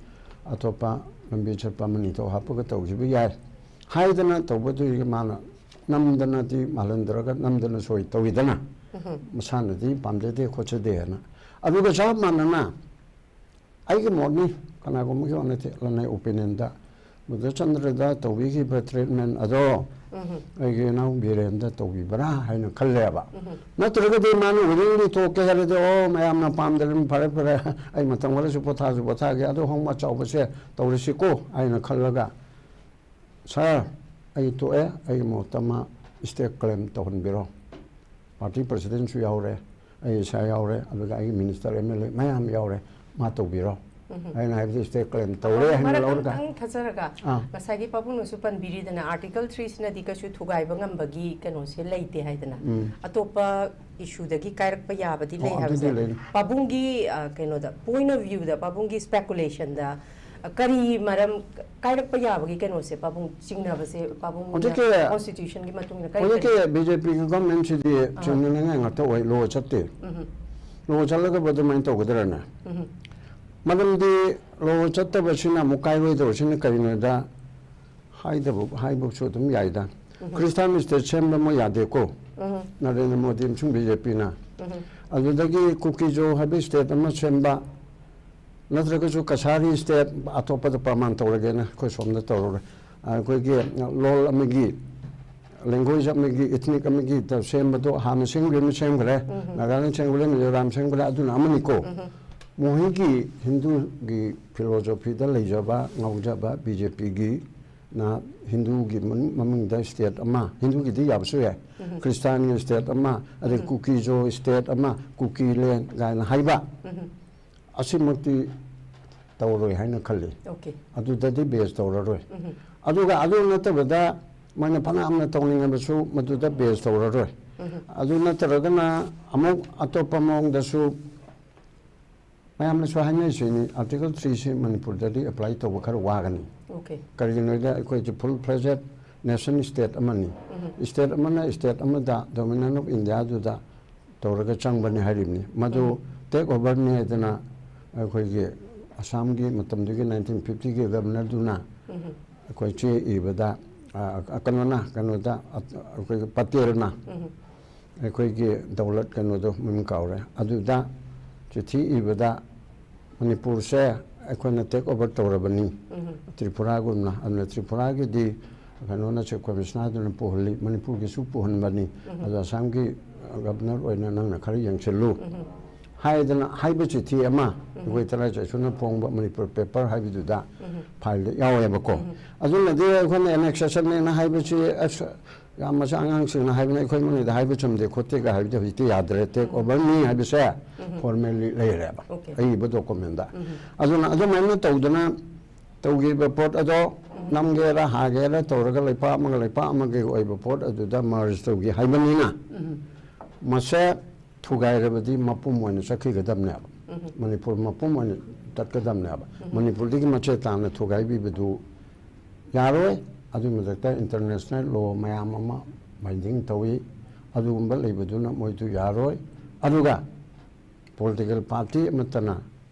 ꯑꯇꯣꯞꯄ ꯂꯝꯕꯤ ꯆꯠꯄ ꯑꯃꯅꯤ ꯊꯣꯛ ꯍꯥꯞꯄꯒ ꯇꯧꯈꯤꯕ ꯌꯥꯏ ꯍꯥꯏꯗꯅ ꯇꯧꯕꯗꯨꯒꯤ ꯃꯥꯅ ꯅꯝꯗꯅꯗꯤ ꯃꯥꯜꯍꯟꯗ꯭ꯔꯒ ꯅꯝꯗꯅ ꯁꯣꯏ ꯇꯧꯏꯗꯅ꯫ ꯃꯁꯥꯅꯗꯤ ꯄꯥꯝꯖꯗꯦ ꯈꯣꯠꯆꯗꯦ ꯍꯥꯏꯅ꯫ ꯑꯗꯨꯒ ꯆꯞ ꯃꯥꯟꯅꯅ ꯑꯩꯒꯤ ꯃꯣꯠꯅꯤ, ꯀꯅꯥꯒꯨꯝꯕꯒꯤ ꯋꯥ ꯅꯠꯇꯦ, ꯂꯅꯥꯏ opinion ꯗ ꯕꯨꯙꯆꯟꯗ꯭ꯔꯗ ꯇꯧꯕꯤꯈꯤꯕ ꯇ꯭ꯔꯤꯠꯃꯦꯟ ꯑꯗꯣ ꯑꯩꯒꯤ ꯏꯅꯥꯎ ꯕꯤꯔꯦꯟꯗ ꯇꯧꯕꯤꯕ꯭ꯔꯥ ꯍꯥꯏꯅ ꯈꯜꯂꯦꯕ꯫ ꯅꯠꯇ꯭ꯔꯒꯗꯤ ꯃꯥꯅ ꯋꯤꯂꯤꯡꯂꯤ ꯊꯣꯛꯀꯦ ꯍꯥꯏꯔꯗꯤ, "ꯑꯣ, ꯃꯌꯥꯝꯅ ꯄꯥꯝꯗ꯭ꯔꯕꯅꯤ, ꯐꯔꯦ ꯐꯔꯦ, ꯑꯩ ꯃꯇꯝ ꯈꯔꯁꯨ ꯄꯣꯊꯥꯁꯨ ꯄꯣꯊꯥꯒꯦ, ꯑꯗꯣ ꯍꯣꯡꯕ ꯆꯥꯎꯕꯁꯦ ꯇꯧꯔꯁꯤꯀꯣ" ꯍꯥꯏꯅ ꯈꯜꯂꯒ, "ꯁꯥꯔ, ꯑꯩ ꯇꯣꯛꯑꯦ, ꯑꯩꯒꯤ ꯃꯍꯨꯠꯇ ꯃꯥ ꯁ꯭ꯇꯦꯠ ꯀ꯭ꯂꯦꯝ ꯇꯧꯍꯟꯕꯤꯔꯣ, ꯄꯥꯔꯇꯤ ꯄ꯭ꯔꯁꯤꯗꯦꯟꯁꯨ ꯌꯥꯎꯔꯦ, ꯑꯩ ꯏꯁꯥ ꯌꯥꯎꯔꯦ, ꯑꯗꯨꯒ ꯑꯩꯒꯤ ꯃꯤꯅꯤꯁꯇꯔ, ꯑꯦꯝ ꯑꯦꯜ ꯑꯦ ꯃꯌꯥꯝ ꯌꯥꯎꯔꯦ, ꯃꯥ ꯇꯧꯕꯤꯔꯣ" ꯑꯩꯅ ꯍꯥꯏꯕꯗꯤ ꯁ꯭ꯇꯦꯠ ꯀ꯭ꯂꯦꯝ ꯇꯧꯔꯦ ꯍꯥꯏꯅ ꯃꯔꯛ ꯂꯧꯔꯒ꯫ ꯑꯝꯇꯪ ꯊꯠꯆꯔꯒ, ꯑꯥ꯫ ꯉꯁꯥꯏꯒꯤ ꯄꯥꯕꯨꯡꯅꯁꯨ ꯄꯟꯕꯤꯔꯤꯗꯅ, ꯑꯥꯔꯇꯤꯀꯜ ꯊ꯭ꯔꯤꯁꯤꯅꯗꯤ ꯀꯩꯁꯨ ꯊꯨꯒꯥꯏꯕ ꯉꯝꯕꯒꯤ ꯀꯩꯅꯣꯁꯦ ꯂꯩꯇꯦ ꯍꯥꯏꯗꯅ, ꯎꯝ꯫ ꯑꯇꯣꯞꯄ ꯏꯁꯨꯗꯒꯤ ꯀꯥꯏꯔꯛꯄ ꯌꯥꯕꯗꯤ ꯑꯣ, ꯂꯩ ꯑꯗꯨꯗꯤ ꯍꯥꯏꯕꯁꯦ꯫ ꯂꯩ꯫ ꯄꯥꯕꯨꯡꯒꯤ, ꯑ, ꯀꯩꯅꯣꯗ, ꯄꯣꯏꯟ ꯑꯣꯐ ꯚ꯭ꯌꯨꯗ, ꯄꯥꯕꯨꯡꯒꯤ ꯁ꯭ꯄꯦꯀꯨꯂꯦꯁꯟꯗ, ꯑ, ꯀꯔꯤ ꯃꯔꯝ ꯀꯥꯏꯔꯛꯄ ꯌꯥꯕꯒꯤ ꯀꯩꯅꯣꯁꯦ, ꯄꯥꯕꯨꯡ ꯆꯤꯡꯅꯕꯁꯦ, ꯄꯥꯕꯨꯡꯅ ꯍꯧꯖꯤꯛꯀꯤ, ꯀꯣꯟꯁꯇꯤꯇ꯭ꯌꯨꯁꯟꯒꯤ ꯃꯇꯨꯡ ꯏꯟꯅ ꯀꯔꯤ ꯍꯧꯖꯤꯛꯀꯤ ꯀꯔꯤ? ꯕꯤ ꯖꯦ ꯄꯤꯒꯤ ꯒꯣꯔꯃꯦꯟꯁꯤꯗꯤ ꯑꯥ꯫ ꯆꯤꯡꯅꯅꯤꯡꯉꯥꯏ ꯉꯥꯛꯇ ꯑꯣꯏ, ꯂꯣ ꯆꯠꯇꯦ꯫ ꯎꯝꯍꯨꯝ꯫ ꯂꯣ ꯆꯠꯂꯒꯕꯨ ꯑꯗꯨꯃꯥꯏꯅ ꯇꯧꯒꯗ꯭ꯔꯅꯦ? ꯎꯝꯍꯨꯝ꯫ ꯃꯔꯝꯗꯤ ꯂꯣ ꯆꯠꯇꯕꯁꯤꯅ ꯑꯃꯨꯛ ꯀꯥꯏꯔꯣꯏꯗꯧꯔꯤꯁꯤꯅ ꯀꯔꯤꯅꯣꯗ, ꯍꯥꯏꯗꯕ, ꯍꯥꯏꯕꯁꯨ ꯑꯗꯨꯝ ꯌꯥꯏꯗ꯫ ꯎꯝꯍꯨꯝ꯫ ꯈ꯭ꯔꯤꯁꯇꯥꯟ ꯁ꯭ꯇꯦꯠ ꯁꯦꯝꯕ ꯃꯣꯏ ꯌꯥꯗꯦꯀꯣ꯫ ꯎꯝꯍꯨꯝ꯫ ꯅꯔꯦꯟꯗ꯭ꯔ ꯃꯣꯗꯤ ꯑꯃꯁꯨꯡ ꯕꯤ ꯖꯦ ꯄꯤꯅ꯫ ꯎꯝꯍꯨꯝ꯫ ꯑꯗꯨꯗꯒꯤ ꯀꯨꯀꯤꯖꯣ ꯍꯥꯏꯕ ꯁ꯭ꯇꯦꯠ ꯑꯃ ꯁꯦꯝꯕ, ꯅꯠꯇ꯭ꯔꯒꯁꯨ ꯀꯁꯥꯔꯤ ꯁ꯭ꯇꯦꯠ ꯑꯇꯣꯞꯄꯗ ꯄ꯭ꯔꯃꯥꯟ ꯇꯧꯔꯒꯦꯅ ꯑꯩꯈꯣꯏ ꯁꯣꯝꯗ ꯇꯧꯔꯔꯣꯏ꯫ ꯑꯩꯈꯣꯏꯒꯤ ꯂꯣꯜ ꯑꯃꯒꯤ, ꯂꯦꯡꯒ꯭ꯋꯦꯖ ꯑꯃꯒꯤ, ꯏꯊꯅꯤꯛ ꯑꯃꯒꯤ ꯇ-, ꯁꯦꯝꯕꯗꯣ ꯍꯥꯟꯅ ꯁꯦꯝꯈꯤꯕ ꯑꯃ ꯁꯦꯝꯈ꯭ꯔꯦ, ꯎꯝꯍꯨꯝ꯫ ꯅꯥꯒꯥꯂꯦꯟ ꯁꯦꯝꯈ꯭ꯔꯦ, ꯃꯤꯖꯣꯔꯥꯝ ꯁꯦꯝꯈ꯭ꯔꯦ, ꯑꯗꯨꯅ ꯑꯃꯅꯤꯀꯣ꯫ ꯎꯝꯍꯨꯝ꯫ ꯃꯣꯏꯒꯤ ꯍꯤꯟꯗꯨꯒꯤ ꯐꯤꯂꯣꯁꯣꯐꯤꯗ ꯂꯩꯖꯕ, ꯉꯥꯎꯖꯕ ꯕꯤ ꯖꯦ ꯄꯤꯒꯤꯅ ꯍꯤꯟꯗꯨꯒꯤ ꯃꯅꯨꯡ-, ꯃꯃꯤꯡꯗ ꯁ꯭ꯇꯦꯠ ꯑꯃ, ꯍꯤꯟꯗꯨꯒꯤꯗꯤ ꯌꯥꯕꯁꯨ ꯌꯥꯏ, ꯎꯝꯍꯨꯝ꯫ ꯈ꯭ꯔꯤꯁꯇꯥꯟꯒꯤ ꯁ꯭ꯇꯦꯠ ꯑꯃ, ꯑꯗꯩ ꯎꯝꯍꯨꯝ꯫ ꯀꯨꯀꯤꯖꯣ ꯁ꯭ꯇꯦꯠ ꯑꯃ, ꯀꯨꯀꯤꯂꯦꯟ ꯀꯥꯏꯅ ꯍꯥꯏꯕ, ꯎꯝꯍꯨꯝ꯫ ꯑꯁꯤꯃꯛꯇꯤ ꯇꯧꯔꯣꯏ ꯍꯥꯏꯅ ꯈꯜꯂꯤ꯫ ꯑꯣꯀꯦ꯫ ꯑꯗꯨꯗꯗꯤ ꯕꯦꯖ ꯇꯧꯔꯔꯣꯏ꯫ ꯎꯝꯍꯨꯝ꯫ ꯑꯗꯨꯒ ꯑꯗꯨ ꯅꯠꯇꯕꯗ ꯃꯣꯏꯅ ꯐꯅꯌꯥꯝꯅ ꯇꯧꯅꯤꯡꯉꯕꯁꯨ ꯃꯗꯨꯗ ꯕꯦꯖ ꯇꯧꯔꯔꯣꯏ꯫ ꯎꯝꯍꯨꯝ꯫ ꯑꯗꯨ ꯅꯠꯇ꯭ꯔꯒꯅ ꯑꯃꯨꯛ ꯑꯇꯣꯞꯄ ꯃꯑꯣꯡꯗꯁꯨ ꯃꯌꯥꯝꯅꯁꯨ ꯍꯥꯏꯅꯔꯤꯁꯤꯅꯤ, ꯑꯥꯔꯇꯤꯀꯜ ꯊ꯭ꯔꯤꯁꯤ ꯃꯅꯤꯄꯨꯔꯗꯗꯤ ꯑꯦꯄ꯭ꯂꯥꯏ ꯇꯧꯕ ꯈꯔ ꯋꯥꯒꯅꯤ꯫ ꯑꯣꯀꯦ꯫ ꯀꯔꯤꯒꯤꯅꯣꯗ ꯑꯩꯈꯣꯏꯁꯦ ꯐꯨꯜ ꯐ꯭ꯂꯦꯖꯦꯗ ꯅꯦꯁꯟ ꯁ꯭ꯇꯦꯠ ꯑꯃꯅꯤ꯫ ꯎꯝꯍꯨꯝ꯫ ꯁ꯭ꯇꯦꯠ ꯑꯃꯅ ꯁ꯭ꯇꯦꯠ ꯑꯃꯗ ꯗꯣꯃꯤꯅꯤꯌꯟ ꯑꯣꯐ ꯏꯟꯗꯤꯌꯥꯗꯨꯗ ꯇꯧꯔꯒ ꯆꯪꯕꯅꯤ ꯍꯥꯏꯔꯤꯕꯅꯤ꯫ ꯃꯗꯨ ꯎꯝ꯫ ꯇꯦꯛ ꯑꯣꯚꯔꯅꯤ ꯍꯥꯏꯗꯅ ꯑꯩꯈꯣꯏꯒꯤ ꯑꯁꯥꯝꯒꯤ ꯃꯇꯝꯗꯨꯒꯤ ꯅꯥꯏꯟꯇꯤꯟ ꯐꯤꯐꯇꯤꯒꯤ ꯒꯕꯔꯅꯔꯗꯨꯅ ꯎꯝ꯫ ꯑꯩꯈꯣꯏ ꯆꯦ ꯏꯕꯗ, ꯑ, ꯀꯩꯅꯣꯅ, ꯀꯩꯅꯣꯗ, ꯑ, ꯑꯩꯈꯣꯏꯒꯤ ꯄꯇꯦꯜꯅ ꯎꯝ꯫ ꯑꯩꯈꯣꯏꯒꯤ ꯗꯧꯂꯠ ꯀꯩꯅꯣꯗꯣ ꯃꯃꯤꯡ ꯀꯥꯎꯔꯦ, ꯑꯗꯨꯗ ꯆꯤꯊꯤ ꯏꯕꯗ ꯃꯅꯤꯄꯨꯔꯁꯦ ꯑꯩꯈꯣꯏꯅ ꯇꯦꯛ ꯑꯣꯚꯔ ꯇꯧꯔꯕꯅꯤ, ꯇ꯭ꯔꯤꯄꯨꯔꯥꯒꯨꯝꯅ꯫ ꯑꯗꯨꯅ ꯇ꯭ꯔꯤꯄꯨꯔꯥꯒꯤꯗꯤ ꯀꯩꯅꯣꯅ, ꯆꯤꯐ ꯀꯃꯤꯁꯅꯔꯗꯨꯅ ꯄꯨꯍꯜꯂꯤ, ꯃꯅꯤꯄꯨꯔꯒꯤꯁꯨ ꯄꯨꯍꯟꯕꯅꯤ꯫ ꯑꯗꯣ ꯑꯁꯥꯝꯒꯤ ꯒꯕꯅꯔ ꯑꯣꯏꯅ ꯅꯪꯅ ꯈꯔ ꯌꯦꯡꯁꯤꯜꯂꯨ ꯍꯥꯏꯗꯅ ꯍꯥꯏꯕ ꯆꯤꯊꯤ ꯑꯃ ꯑꯩꯈꯣꯏ ꯊꯂꯥꯏ ꯆꯥꯏꯁꯨꯅ ꯐꯣꯡꯕ ꯃꯅꯤꯄꯨꯔ ꯄꯦꯄꯔ ꯍꯥꯏꯕꯗꯨꯗ ꯐꯥꯏꯜꯗ ꯌꯥꯎꯋꯦꯕꯀꯣ꯫ ꯑꯗꯨꯅꯗꯤ ꯑꯩꯈꯣꯏꯅ ꯑꯦꯅꯦꯛꯁꯦꯁꯟꯅꯦꯅ ꯍꯥꯏꯕꯁꯤ, ꯑꯁ, ꯌꯥꯝ ꯃꯆꯥ ꯑꯉꯥꯡꯁꯤꯡꯅ ꯍꯥꯏꯕꯅ ꯑꯩꯈꯣꯏ ꯃꯅꯤꯗ ꯍꯥꯏꯕ ꯆꯨꯝꯗꯦ ꯈꯣꯠꯇꯦꯒ ꯍꯥꯏꯕꯗꯤ ꯍꯧꯖꯤꯛꯇꯤ ꯌꯥꯗ꯭ꯔꯦ꯫ ꯇꯦꯛ ꯑꯣꯚꯔꯅꯤ ꯍꯥꯏꯕꯁꯦ ꯐꯣꯔꯃꯦꯜꯂꯤ ꯂꯩꯔꯦꯕ, ꯑꯣꯀꯦ꯫ ꯑꯏꯕ ꯗꯣꯀꯨꯃꯦꯟꯗ꯫ ꯑꯗꯨꯅ ꯑꯗꯨꯃꯥꯏꯅ ꯇꯧꯗꯅ ꯇꯧꯈꯤꯕ ꯄꯣꯠ ꯑꯗꯣ ꯅꯝꯒꯦꯔꯥ ꯍꯥꯒꯦꯔꯥ ꯇꯧꯔꯒ ꯂꯩꯄꯥꯛ ꯑꯃꯒ ꯂꯩꯄꯥꯛ ꯑꯃꯒꯤ ꯑꯣꯏꯕ ꯄꯣꯠ ꯑꯗꯨꯗ ꯃꯔꯖ ꯇꯧꯒꯦ ꯍꯥꯏꯕꯅꯤꯅ, ꯃꯁꯦ ꯊꯨꯒꯥꯏꯔꯕꯗꯤ ꯃꯄꯨꯝ ꯑꯣꯏꯅ ꯆꯠꯈꯤꯒꯗꯕꯅꯦꯕ꯫ ꯃꯅꯤꯄꯨꯔ ꯃꯄꯨꯝ ꯑꯣꯏꯅ ꯆꯠꯀꯗꯕꯅꯦꯕ꯫ ꯃꯅꯤꯄꯨꯔꯗꯒꯤ ꯃꯆꯦꯠ ꯇꯥꯅ ꯊꯨꯒꯥꯏꯕꯤꯕꯗꯨ ꯌꯥꯔꯣꯏ꯫ ꯑꯗꯨꯒꯤ ꯃꯊꯛꯇ ꯏꯟꯇꯔꯅꯦꯁꯅꯦꯜ ꯂꯣ ꯃꯌꯥꯝ ꯑꯃ ꯕꯥꯏꯟꯗꯤꯡ ꯇꯧꯏ꯫ ꯑꯗꯨꯒꯨꯝꯕ ꯂꯩꯕꯗꯨꯅ ꯃꯣꯏꯗꯨ ꯌꯥꯔꯣꯏ꯫ ꯑꯗꯨꯒ ꯄꯣꯂꯤꯇꯤꯀꯦꯜ ꯄꯥꯔꯇꯤ ꯑꯃꯠꯇꯅ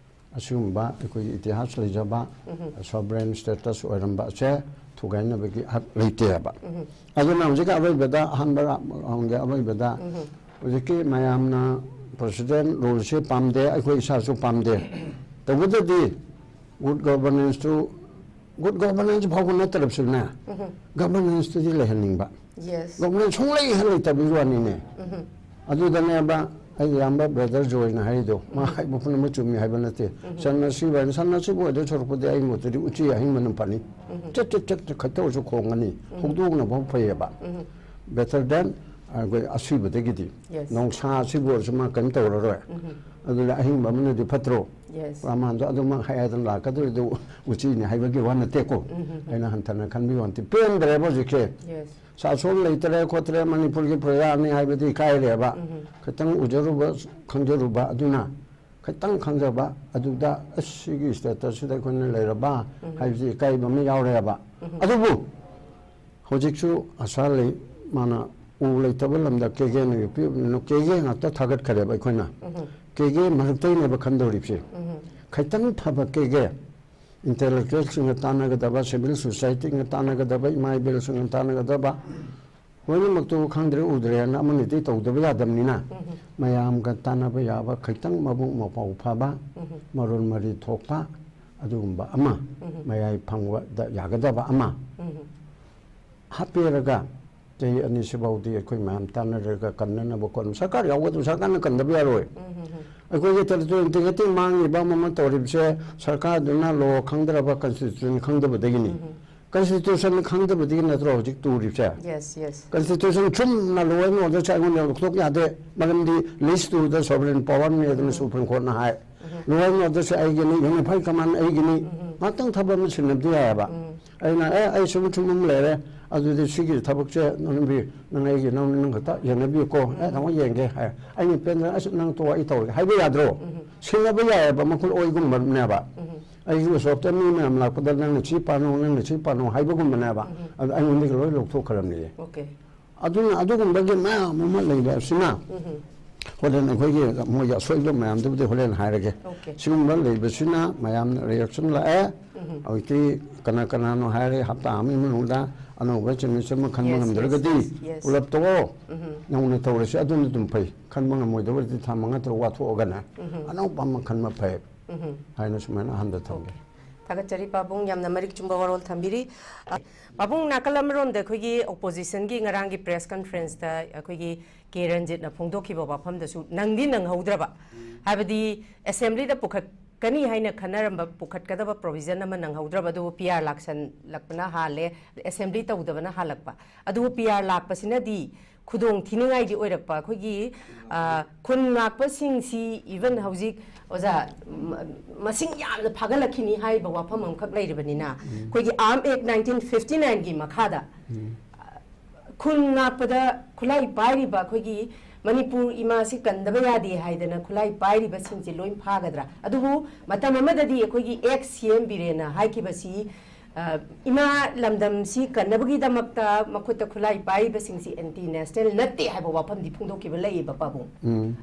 ꯑꯁꯤꯒꯨꯝꯕ ꯑꯩꯈꯣꯏꯒꯤ ꯏꯇꯤꯍꯥꯁ ꯂꯩꯖꯕ ꯁꯣꯕꯔꯦꯟ ꯁ꯭ꯇꯦꯇꯁ ꯑꯣꯏꯔꯝꯕ ꯑꯁꯦ ꯊꯨꯒꯥꯏꯅꯕꯒꯤ ꯍꯛ ꯂꯩꯇꯦ ꯍꯥꯏꯕ꯫ ꯑꯗꯨꯅ ꯍꯧꯖꯤꯛꯀꯤ ꯑꯔꯣꯏꯕꯗ, ꯑꯍꯥꯟꯕ ꯔꯥꯎꯟꯒꯤ ꯑꯔꯣꯏꯕꯗ ꯍꯧꯖꯤꯛꯀꯤ ꯃꯌꯥꯝꯅ ꯄ꯭ꯔꯁꯤꯗꯦꯟ ꯔꯨꯜꯁꯦ ꯄꯥꯝꯗꯦ, ꯑꯩꯈꯣꯏ ꯏꯁꯥꯁꯨ ꯄꯥꯝꯗꯦ꯫ ꯇꯧꯕꯗꯗꯤ ꯒꯨꯗ ꯒꯣꯚꯔꯅꯦꯟꯁꯇꯨ, ꯒꯨꯗ ꯒꯣꯚꯔꯅꯦꯟꯁ ꯐꯥꯎꯕ ꯅꯠꯇ꯭ꯔꯕꯁꯨꯅꯦ, ꯒꯣꯚꯔꯅꯦꯟꯁꯇꯨꯗꯤ ꯂꯩꯍꯟꯅꯤꯡꯕ꯫ ꯌꯦꯁ꯫ ꯒꯣꯚꯔꯅꯦꯟꯁ ꯁꯨꯡꯂꯩ ꯍꯦꯛ ꯂꯩꯇꯕꯒꯤ ꯋꯥꯅꯤꯅꯦ꯫ ꯑꯗꯨꯗꯅꯦꯕ ꯑꯩ ꯏꯌꯥꯝꯕ ꯕ꯭ꯔꯗꯔ ꯖꯣꯏꯅ ꯍꯥꯏꯔꯤꯗꯣ, ꯃꯥ ꯍꯥꯏꯕ ꯄꯨꯝꯅꯃꯛ ꯆꯨꯝꯃꯤ ꯍꯥꯏꯕ ꯅꯠꯇꯦ꯫ ꯁꯟ ꯑꯁꯤꯕ ꯍꯥꯏꯅ, ꯁꯟ ꯑꯁꯤꯕ ꯑꯣꯏꯗꯣꯏ ꯁꯔꯨꯛꯄꯨꯗꯤ ꯑꯩ ꯃꯣꯠꯇꯗꯤ ꯎꯆꯤ ꯑꯍꯤꯡꯕꯅ ꯐꯅꯤ꯫ ꯆꯠ ꯆꯠ ꯆꯠ ꯈꯛꯇ ꯑꯣꯏꯔꯁꯨ ꯈꯣꯡꯒꯅꯤ꯫ ꯍꯧꯗꯣꯡꯅ ꯐꯥꯎ ꯐꯩꯌꯦꯕ꯫ ꯕꯦꯇꯔ ꯗꯦꯟ ꯑꯩꯈꯣꯏ ꯑꯁꯤꯕꯗꯒꯤꯗꯤ꯫ ꯌꯦꯁ꯫ ꯅꯣꯡꯁꯥ ꯑꯁꯤꯕꯨ ꯑꯣꯏꯔꯁꯨ ꯃꯥ ꯀꯔꯤꯝ ꯇꯧꯔꯔꯣꯏ꯫ ꯑꯗꯨꯅ ꯑꯍꯤꯡꯕ ꯑꯃꯅꯗꯤ ꯐꯠꯇ꯭ꯔꯣ? ꯌꯦꯁ꯫ ꯄ꯭ꯔꯃꯥꯟꯗꯣ ꯑꯗꯨꯃꯛ ꯍꯥꯏꯗꯅ ꯂꯥꯛꯀꯗꯧꯔꯤꯗꯨ ꯎꯆꯤꯅꯤ ꯍꯥꯏꯕꯒꯤ ꯋꯥ ꯅꯠꯇꯦꯀꯣ꯫ ꯑꯩꯅ ꯍꯟꯊꯅ ꯈꯟꯕꯒꯤ ꯋꯥ ꯅꯠꯇꯦ꯫ ꯄꯦꯟꯗ꯭ꯔꯦꯕ ꯍꯧꯖꯤꯛꯁꯦ꯫ ꯌꯦꯁ꯫ ꯁꯥꯁꯣꯟ ꯂꯩꯇ꯭ꯔꯦ ꯈꯣꯠꯇ꯭ꯔꯦ, ꯃꯅꯤꯄꯨꯔꯒꯤ ꯄ꯭ꯔꯖꯥꯅꯤ ꯍꯥꯏꯕꯗꯤ ꯏꯀꯥꯏꯔꯦꯕ꯫ ꯈꯤꯇꯪ ꯎꯖꯔꯨꯕ, ꯈꯪꯖꯔꯨꯕ ꯑꯗꯨꯅ ꯈꯤꯇꯪ ꯈꯪꯖꯕ ꯑꯗꯨꯗ, ꯑꯁ, ꯁꯤꯒꯤ ꯁ꯭ꯇꯦꯇꯁꯁꯤꯗ ꯑꯩꯈꯣꯏꯅ ꯂꯩꯔꯕ ꯍꯥꯏꯕꯁꯤ ꯏꯀꯥꯏꯕ ꯑꯃ ꯌꯥꯎꯔꯦꯕ꯫ ꯑꯗꯨꯕꯨ ꯍꯧꯖꯤꯛꯁꯨ ꯑꯁꯥ ꯂꯩ, ꯃꯥꯅ ꯎ ꯂꯩꯇꯕ ꯂꯝꯗ ꯀꯦꯒꯦꯅ ꯌꯣꯛꯄꯤꯕꯅꯤꯅ ꯀꯦꯒꯦ ꯉꯥꯛꯇ ꯊꯥꯒꯠꯈꯔꯦꯕ ꯑꯩꯈꯣꯏꯅ꯫ ꯀꯦꯒꯦ ꯃꯔꯛꯇꯩꯅꯦꯕ ꯈꯟꯗꯧꯔꯤꯕꯁꯦ꯫ ꯈꯤꯇꯪ ꯐꯕ ꯀꯦꯒꯦ, ꯏꯟꯇꯦꯂꯦꯛꯆꯨꯋꯦꯜꯁꯤꯡꯒ ꯇꯥꯟꯅꯒꯗꯕ, ꯁꯤꯚꯤꯜ ꯁꯣꯁꯥꯏꯇꯤꯒ ꯇꯥꯟꯅꯒꯗꯕ, ꯏꯃꯥ ꯏꯕꯦꯜꯁꯤꯡꯒ ꯇꯥꯟꯅꯒꯗꯕ, ꯂꯣꯏꯅꯃꯛꯇꯨ ꯈꯪꯗ꯭ꯔꯦ ꯎꯗ꯭ꯔꯦꯅ ꯑꯃꯅꯗꯤ ꯇꯧꯗꯕ ꯌꯥꯗꯕꯅꯤꯅ, ꯃꯌꯥꯝꯒ ꯇꯥꯟꯅꯕ ꯌꯥꯕ, ꯈꯤꯇꯪ ꯃꯕꯨꯛ ꯃꯄꯥꯎ ꯐꯕ, ꯃꯔꯣꯟ ꯃꯔꯤ ꯊꯣꯛꯄ, ꯑꯗꯨꯒꯨꯝꯕ ꯑꯃ, ꯃꯌꯥꯏ ꯐꯪꯕꯗ ꯌꯥꯒꯗꯕ ꯑꯃ ꯍꯥꯞꯄꯤꯔꯒ, ꯆꯍꯤ ꯑꯅꯤꯁꯤꯐꯥꯎꯗꯤ ꯑꯩꯈꯣꯏ ꯃꯌꯥꯝ ꯇꯥꯟꯅꯔꯒ ꯀꯟꯅꯅꯕ ꯈꯣꯠꯅꯕ, ꯁꯔꯀꯥꯔ ꯌꯥꯎꯒꯗꯕ, ꯁꯔꯀꯥꯔꯅ ꯀꯟꯗꯕ ꯌꯥꯔꯣꯏ꯫ ꯑꯩꯈꯣꯏꯒꯤ ꯇꯦꯔꯤꯇꯣꯔꯤꯌꯦꯜ ꯏꯟꯇꯤꯒ꯭ꯔꯤꯇꯤ ꯃꯥꯡꯉꯤꯕ ꯑꯃ ꯑꯃ ꯇꯧꯔꯤꯕꯁꯦ ꯁꯔꯀꯥꯔꯗꯨꯅ ꯂꯣ ꯈꯪꯗ꯭ꯔꯕ, ꯀꯟꯁꯇꯤꯇ꯭ꯌꯨꯁꯟ ꯈꯪꯗꯕꯗꯒꯤꯅꯤ꯫ ꯀꯟꯁꯇꯤꯇ꯭ꯌꯨꯁꯟ ꯈꯪꯗꯕꯗꯒꯤ ꯅꯠꯇ꯭ꯔꯣ ꯍꯧꯖꯤꯛ ꯇꯨꯔꯤꯕꯁꯦ? Yes, yes. ꯀꯟꯁꯇꯤꯇ꯭ꯌꯨꯁꯟ ꯆꯨꯝꯅ ꯂꯣ ꯑꯦꯟ ꯑꯣꯔꯗꯔꯁꯦ ꯑꯩꯉꯣꯟꯗ ꯂꯧꯊꯣꯛ ꯌꯥꯗꯦ, ꯃꯔꯝꯗꯤ ꯂꯤꯁ ꯇꯨ ꯗ ꯁꯣꯚꯔꯦꯟ ꯄꯋꯥꯔꯅꯤ ꯑꯗꯨꯅ ꯁꯨꯄ꯭ꯔꯤꯝ ꯀꯣꯔꯠꯅ ꯍꯥꯏ꯫ ꯂꯣ ꯑꯦꯟ ꯑꯣꯔꯗꯔꯁꯦ ꯑꯩꯒꯤꯅꯤ, ꯌꯨꯅꯤꯐꯥꯏꯠ ꯀꯃꯥꯟ ꯑꯩꯒꯤꯅꯤ꯫ ꯉꯥꯛꯇꯪ ꯊꯕꯛ ꯑꯃ ꯁꯤꯟꯅꯕꯗꯤ ꯌꯥꯏꯑꯕ꯫ ꯑꯩꯅ ꯑꯦ ꯑꯩ ꯁꯨꯝ ꯁꯨꯝ ꯑꯃ ꯂꯩꯔꯦ, ꯑꯗꯨꯗꯤ ꯁꯤꯒꯤ ꯊꯕꯛꯁꯦ ꯅꯪꯕꯤ ꯅꯪ ꯑꯩꯒꯤ ꯅꯪ ꯅꯪ ꯈꯛꯇ ꯌꯦꯡꯅꯕꯤꯌꯨꯀꯣ, ꯑꯦ ꯊꯃꯣꯏ ꯌꯦꯡꯒꯦ ꯍꯥꯏ꯫ ꯑꯩꯅ ꯄꯦꯟꯗꯅ ꯑꯁ ꯅꯪ ꯇꯣꯛꯑꯣ ꯑꯩ ꯇꯧꯔꯒꯦ ꯍꯥꯏꯕ ꯌꯥꯗ꯭ꯔꯣ? ꯁꯤꯟꯅꯕ ꯌꯥꯏꯑꯕ, ꯃꯈꯣꯏ ꯑꯣꯏꯒꯨꯝꯕꯅꯦꯕ꯫ ꯑꯩꯒꯤ ꯎꯁꯣꯞꯇ ꯃꯤ ꯃꯌꯥꯝ ꯂꯥꯛꯄꯗ ꯅꯪꯅ ꯁꯤ ꯄꯥꯅꯧ, ꯅꯪꯅ ꯁꯤ ꯄꯥꯅꯧ ꯍꯥꯏꯕꯒꯨꯝꯕꯅꯦꯕ꯫ ꯑꯗꯨ ꯑꯩꯉꯣꯟꯗꯒꯤ ꯂꯣꯏ ꯂꯧꯊꯣꯛꯈ꯭ꯔꯕꯅꯤꯌꯦ꯫ Okay. ꯑꯗꯨꯅ ꯑꯗꯨꯒꯨꯝꯕꯒꯤ ꯃꯌꯥꯝ ꯑꯃ ꯂꯩꯕ ꯑꯁꯤꯅ ꯍꯣꯔꯦꯟ ꯑꯩꯈꯣꯏꯒꯤ ꯃꯣꯏꯒꯤ ꯑꯁꯣꯏꯕ ꯃꯌꯥꯝꯗꯨꯕꯨꯗꯤ ꯍꯣꯔꯦꯟ ꯍꯥꯏꯔꯒꯦ꯫ Okay. ꯁꯤꯒꯨꯝꯕ ꯂꯩꯕꯁꯤꯅ ꯃꯌꯥꯝꯅ ꯔꯤꯌꯦꯛꯁꯟ ꯂꯥꯛꯑꯦ꯫ ꯍꯧꯖꯤꯛꯇꯤ ꯀꯅꯥ ꯀꯅꯥꯅꯣ ꯍꯥꯏꯔꯦ, ꯍꯞꯇꯥ ꯑꯃꯒꯤ ꯃꯅꯨꯡꯗ ꯑꯅꯧꯕ ꯆꯦꯟꯃꯤꯁ ꯑꯃ ꯈꯟꯕ Yes, yes, ꯉꯝꯗ꯭ꯔꯒꯗꯤ yes, yes. ꯄꯨꯂꯞ ꯇꯣꯛꯑꯣ, ꯅꯧꯅ ꯇꯧꯔꯁꯤ, ꯑꯗꯨꯅ ꯑꯗꯨꯝ ꯐꯩ꯫ ꯈꯟꯕ ꯉꯝꯃꯣꯏꯗꯕ ꯑꯣꯏꯔꯗꯤ ꯊꯥ ꯃꯉꯥ ꯇꯔꯨꯛ ꯋꯥꯊꯣꯛꯑꯒꯅꯦ ꯑꯅꯧꯕ ꯑꯃ ꯈꯟꯕ ꯐꯩ ꯍꯥꯏꯅ ꯁꯨꯃꯥꯏꯅ ꯑꯍꯟꯗ ꯊꯝꯒꯦ꯫ ꯊꯥꯒꯠꯆꯔꯤ ꯄꯥꯕꯨꯡ, ꯌꯥꯝꯅ ꯃꯔꯤꯛ ꯆꯨꯝꯕ ꯋꯥꯔꯣꯜ ꯊꯝꯕꯤꯔꯤ꯫ ꯑ, ꯄꯥꯕꯨꯡ, ꯅꯥꯀꯜ ꯑꯃꯔꯣꯝꯗ ꯑꯩꯈꯣꯏꯒꯤ ꯑꯣꯄꯣꯖꯤꯁꯟꯒꯤ ꯉꯔꯥꯡꯒꯤ ꯄ꯭ꯔꯦꯁ ꯀꯟꯐꯔꯦꯟꯁꯇ ꯑꯩꯈꯣꯏꯒꯤ ꯀꯦ ꯔꯟꯖꯤꯠꯅ ꯐꯣꯡꯗꯣꯛꯈꯤꯕ ꯋꯥꯐꯝꯗꯁꯨ ꯅꯪꯗꯤ ꯅꯪꯍꯧꯗ꯭ꯔꯕ, ꯍꯥꯏꯕꯗꯤ ꯑꯦꯁꯦꯝꯕ꯭ꯂꯤꯗ ꯄꯨꯈꯠꯀꯅꯤ ꯍꯥꯏꯅ ꯈꯟꯅꯔꯝꯕ, ꯄꯨꯈꯠꯀꯗꯕ ꯄ꯭ꯔꯣꯚꯤꯖꯟ ꯑꯃ ꯅꯪꯍꯧꯗ꯭ꯔꯕ, ꯑꯗꯨꯕꯨ ꯄꯤ ꯑꯥꯔ ꯂꯥꯛꯁꯜꯂꯛꯄꯅ ꯍꯥꯜꯂꯦ, ꯑꯦꯁꯦꯝꯕ꯭ꯂꯤ ꯇꯧꯗꯕꯅ ꯍꯥꯜꯂꯛꯄ꯫ ꯑꯗꯨꯕꯨ ꯄꯤ ꯑꯥꯔ ꯂꯥꯛꯄꯁꯤꯅꯗꯤ ꯈꯨꯗꯣꯡ ꯊꯤꯅꯤꯡꯉꯥꯏꯗꯤ ꯑꯣꯏꯔꯛꯄ꯫ ꯑꯩꯈꯣꯏꯒꯤ, ꯑ, ꯈꯨꯟ ꯉꯥꯛꯄꯁꯤꯡꯁꯤ even ꯍꯧꯖꯤꯛ ꯑꯣꯖꯥ, ꯃ-, ꯃꯁꯤꯡ ꯌꯥꯝꯅ ꯐꯥꯒꯠꯂꯛꯈꯤꯅꯤ ꯍꯥꯏꯔꯤꯕ ꯋꯥꯐꯝ ꯑꯃꯈꯛ ꯂꯩꯔꯤꯕꯅꯤꯅ, ꯑꯩꯈꯣꯏꯒꯤ ꯑꯥꯔꯝ ꯑꯦꯛ ꯅꯥꯏꯟꯇꯤꯟ ꯐꯤꯐꯇꯤ ꯅꯥꯏꯟꯒꯤ ꯃꯈꯥꯗ ꯈꯨꯟ ꯉꯥꯛꯄꯗ ꯈꯨꯠꯂꯥꯏ ꯄꯥꯏꯔꯤꯕ ꯑꯩꯈꯣꯏꯒꯤ ꯃꯅꯤꯄꯨꯔ ꯏꯃꯥꯁꯤ ꯀꯟꯗꯕ ꯌꯥꯗꯦ ꯍꯥꯏꯗꯅ ꯈꯨꯠꯂꯥꯏ ꯄꯥꯏꯔꯤꯕꯁꯤꯡꯁꯦ ꯂꯣꯏ ꯐꯥꯒꯗ꯭ꯔꯥ? ꯑꯗꯨꯕꯨ ꯃꯇꯝ ꯑꯃꯗꯗꯤ ꯑꯩꯈꯣꯏꯒꯤ ꯑꯦꯛꯁ ꯁꯤ ꯑꯦꯝ ꯕꯤꯔꯦꯟꯅ ꯍꯥꯏꯈꯤꯕꯁꯤ, ꯑ, ꯏꯃꯥ ꯂꯝꯗꯝꯁꯤ ꯀꯟꯅꯕꯒꯤꯗꯃꯛꯇ ꯃꯈꯨꯠꯇ ꯈꯨꯠꯂꯥꯏ ꯄꯥꯏꯔꯤꯕꯁꯤꯡꯁꯤ ꯑꯦꯟꯇꯤ ꯅꯦꯁꯅꯦꯜ ꯅꯠꯇꯦ ꯍꯥꯏꯕ ꯋꯥꯐꯝꯗꯤ ꯐꯣꯡꯗꯣꯛꯈꯤꯕ ꯂꯩꯌꯦꯕ ꯄꯥꯕꯨꯡ꯫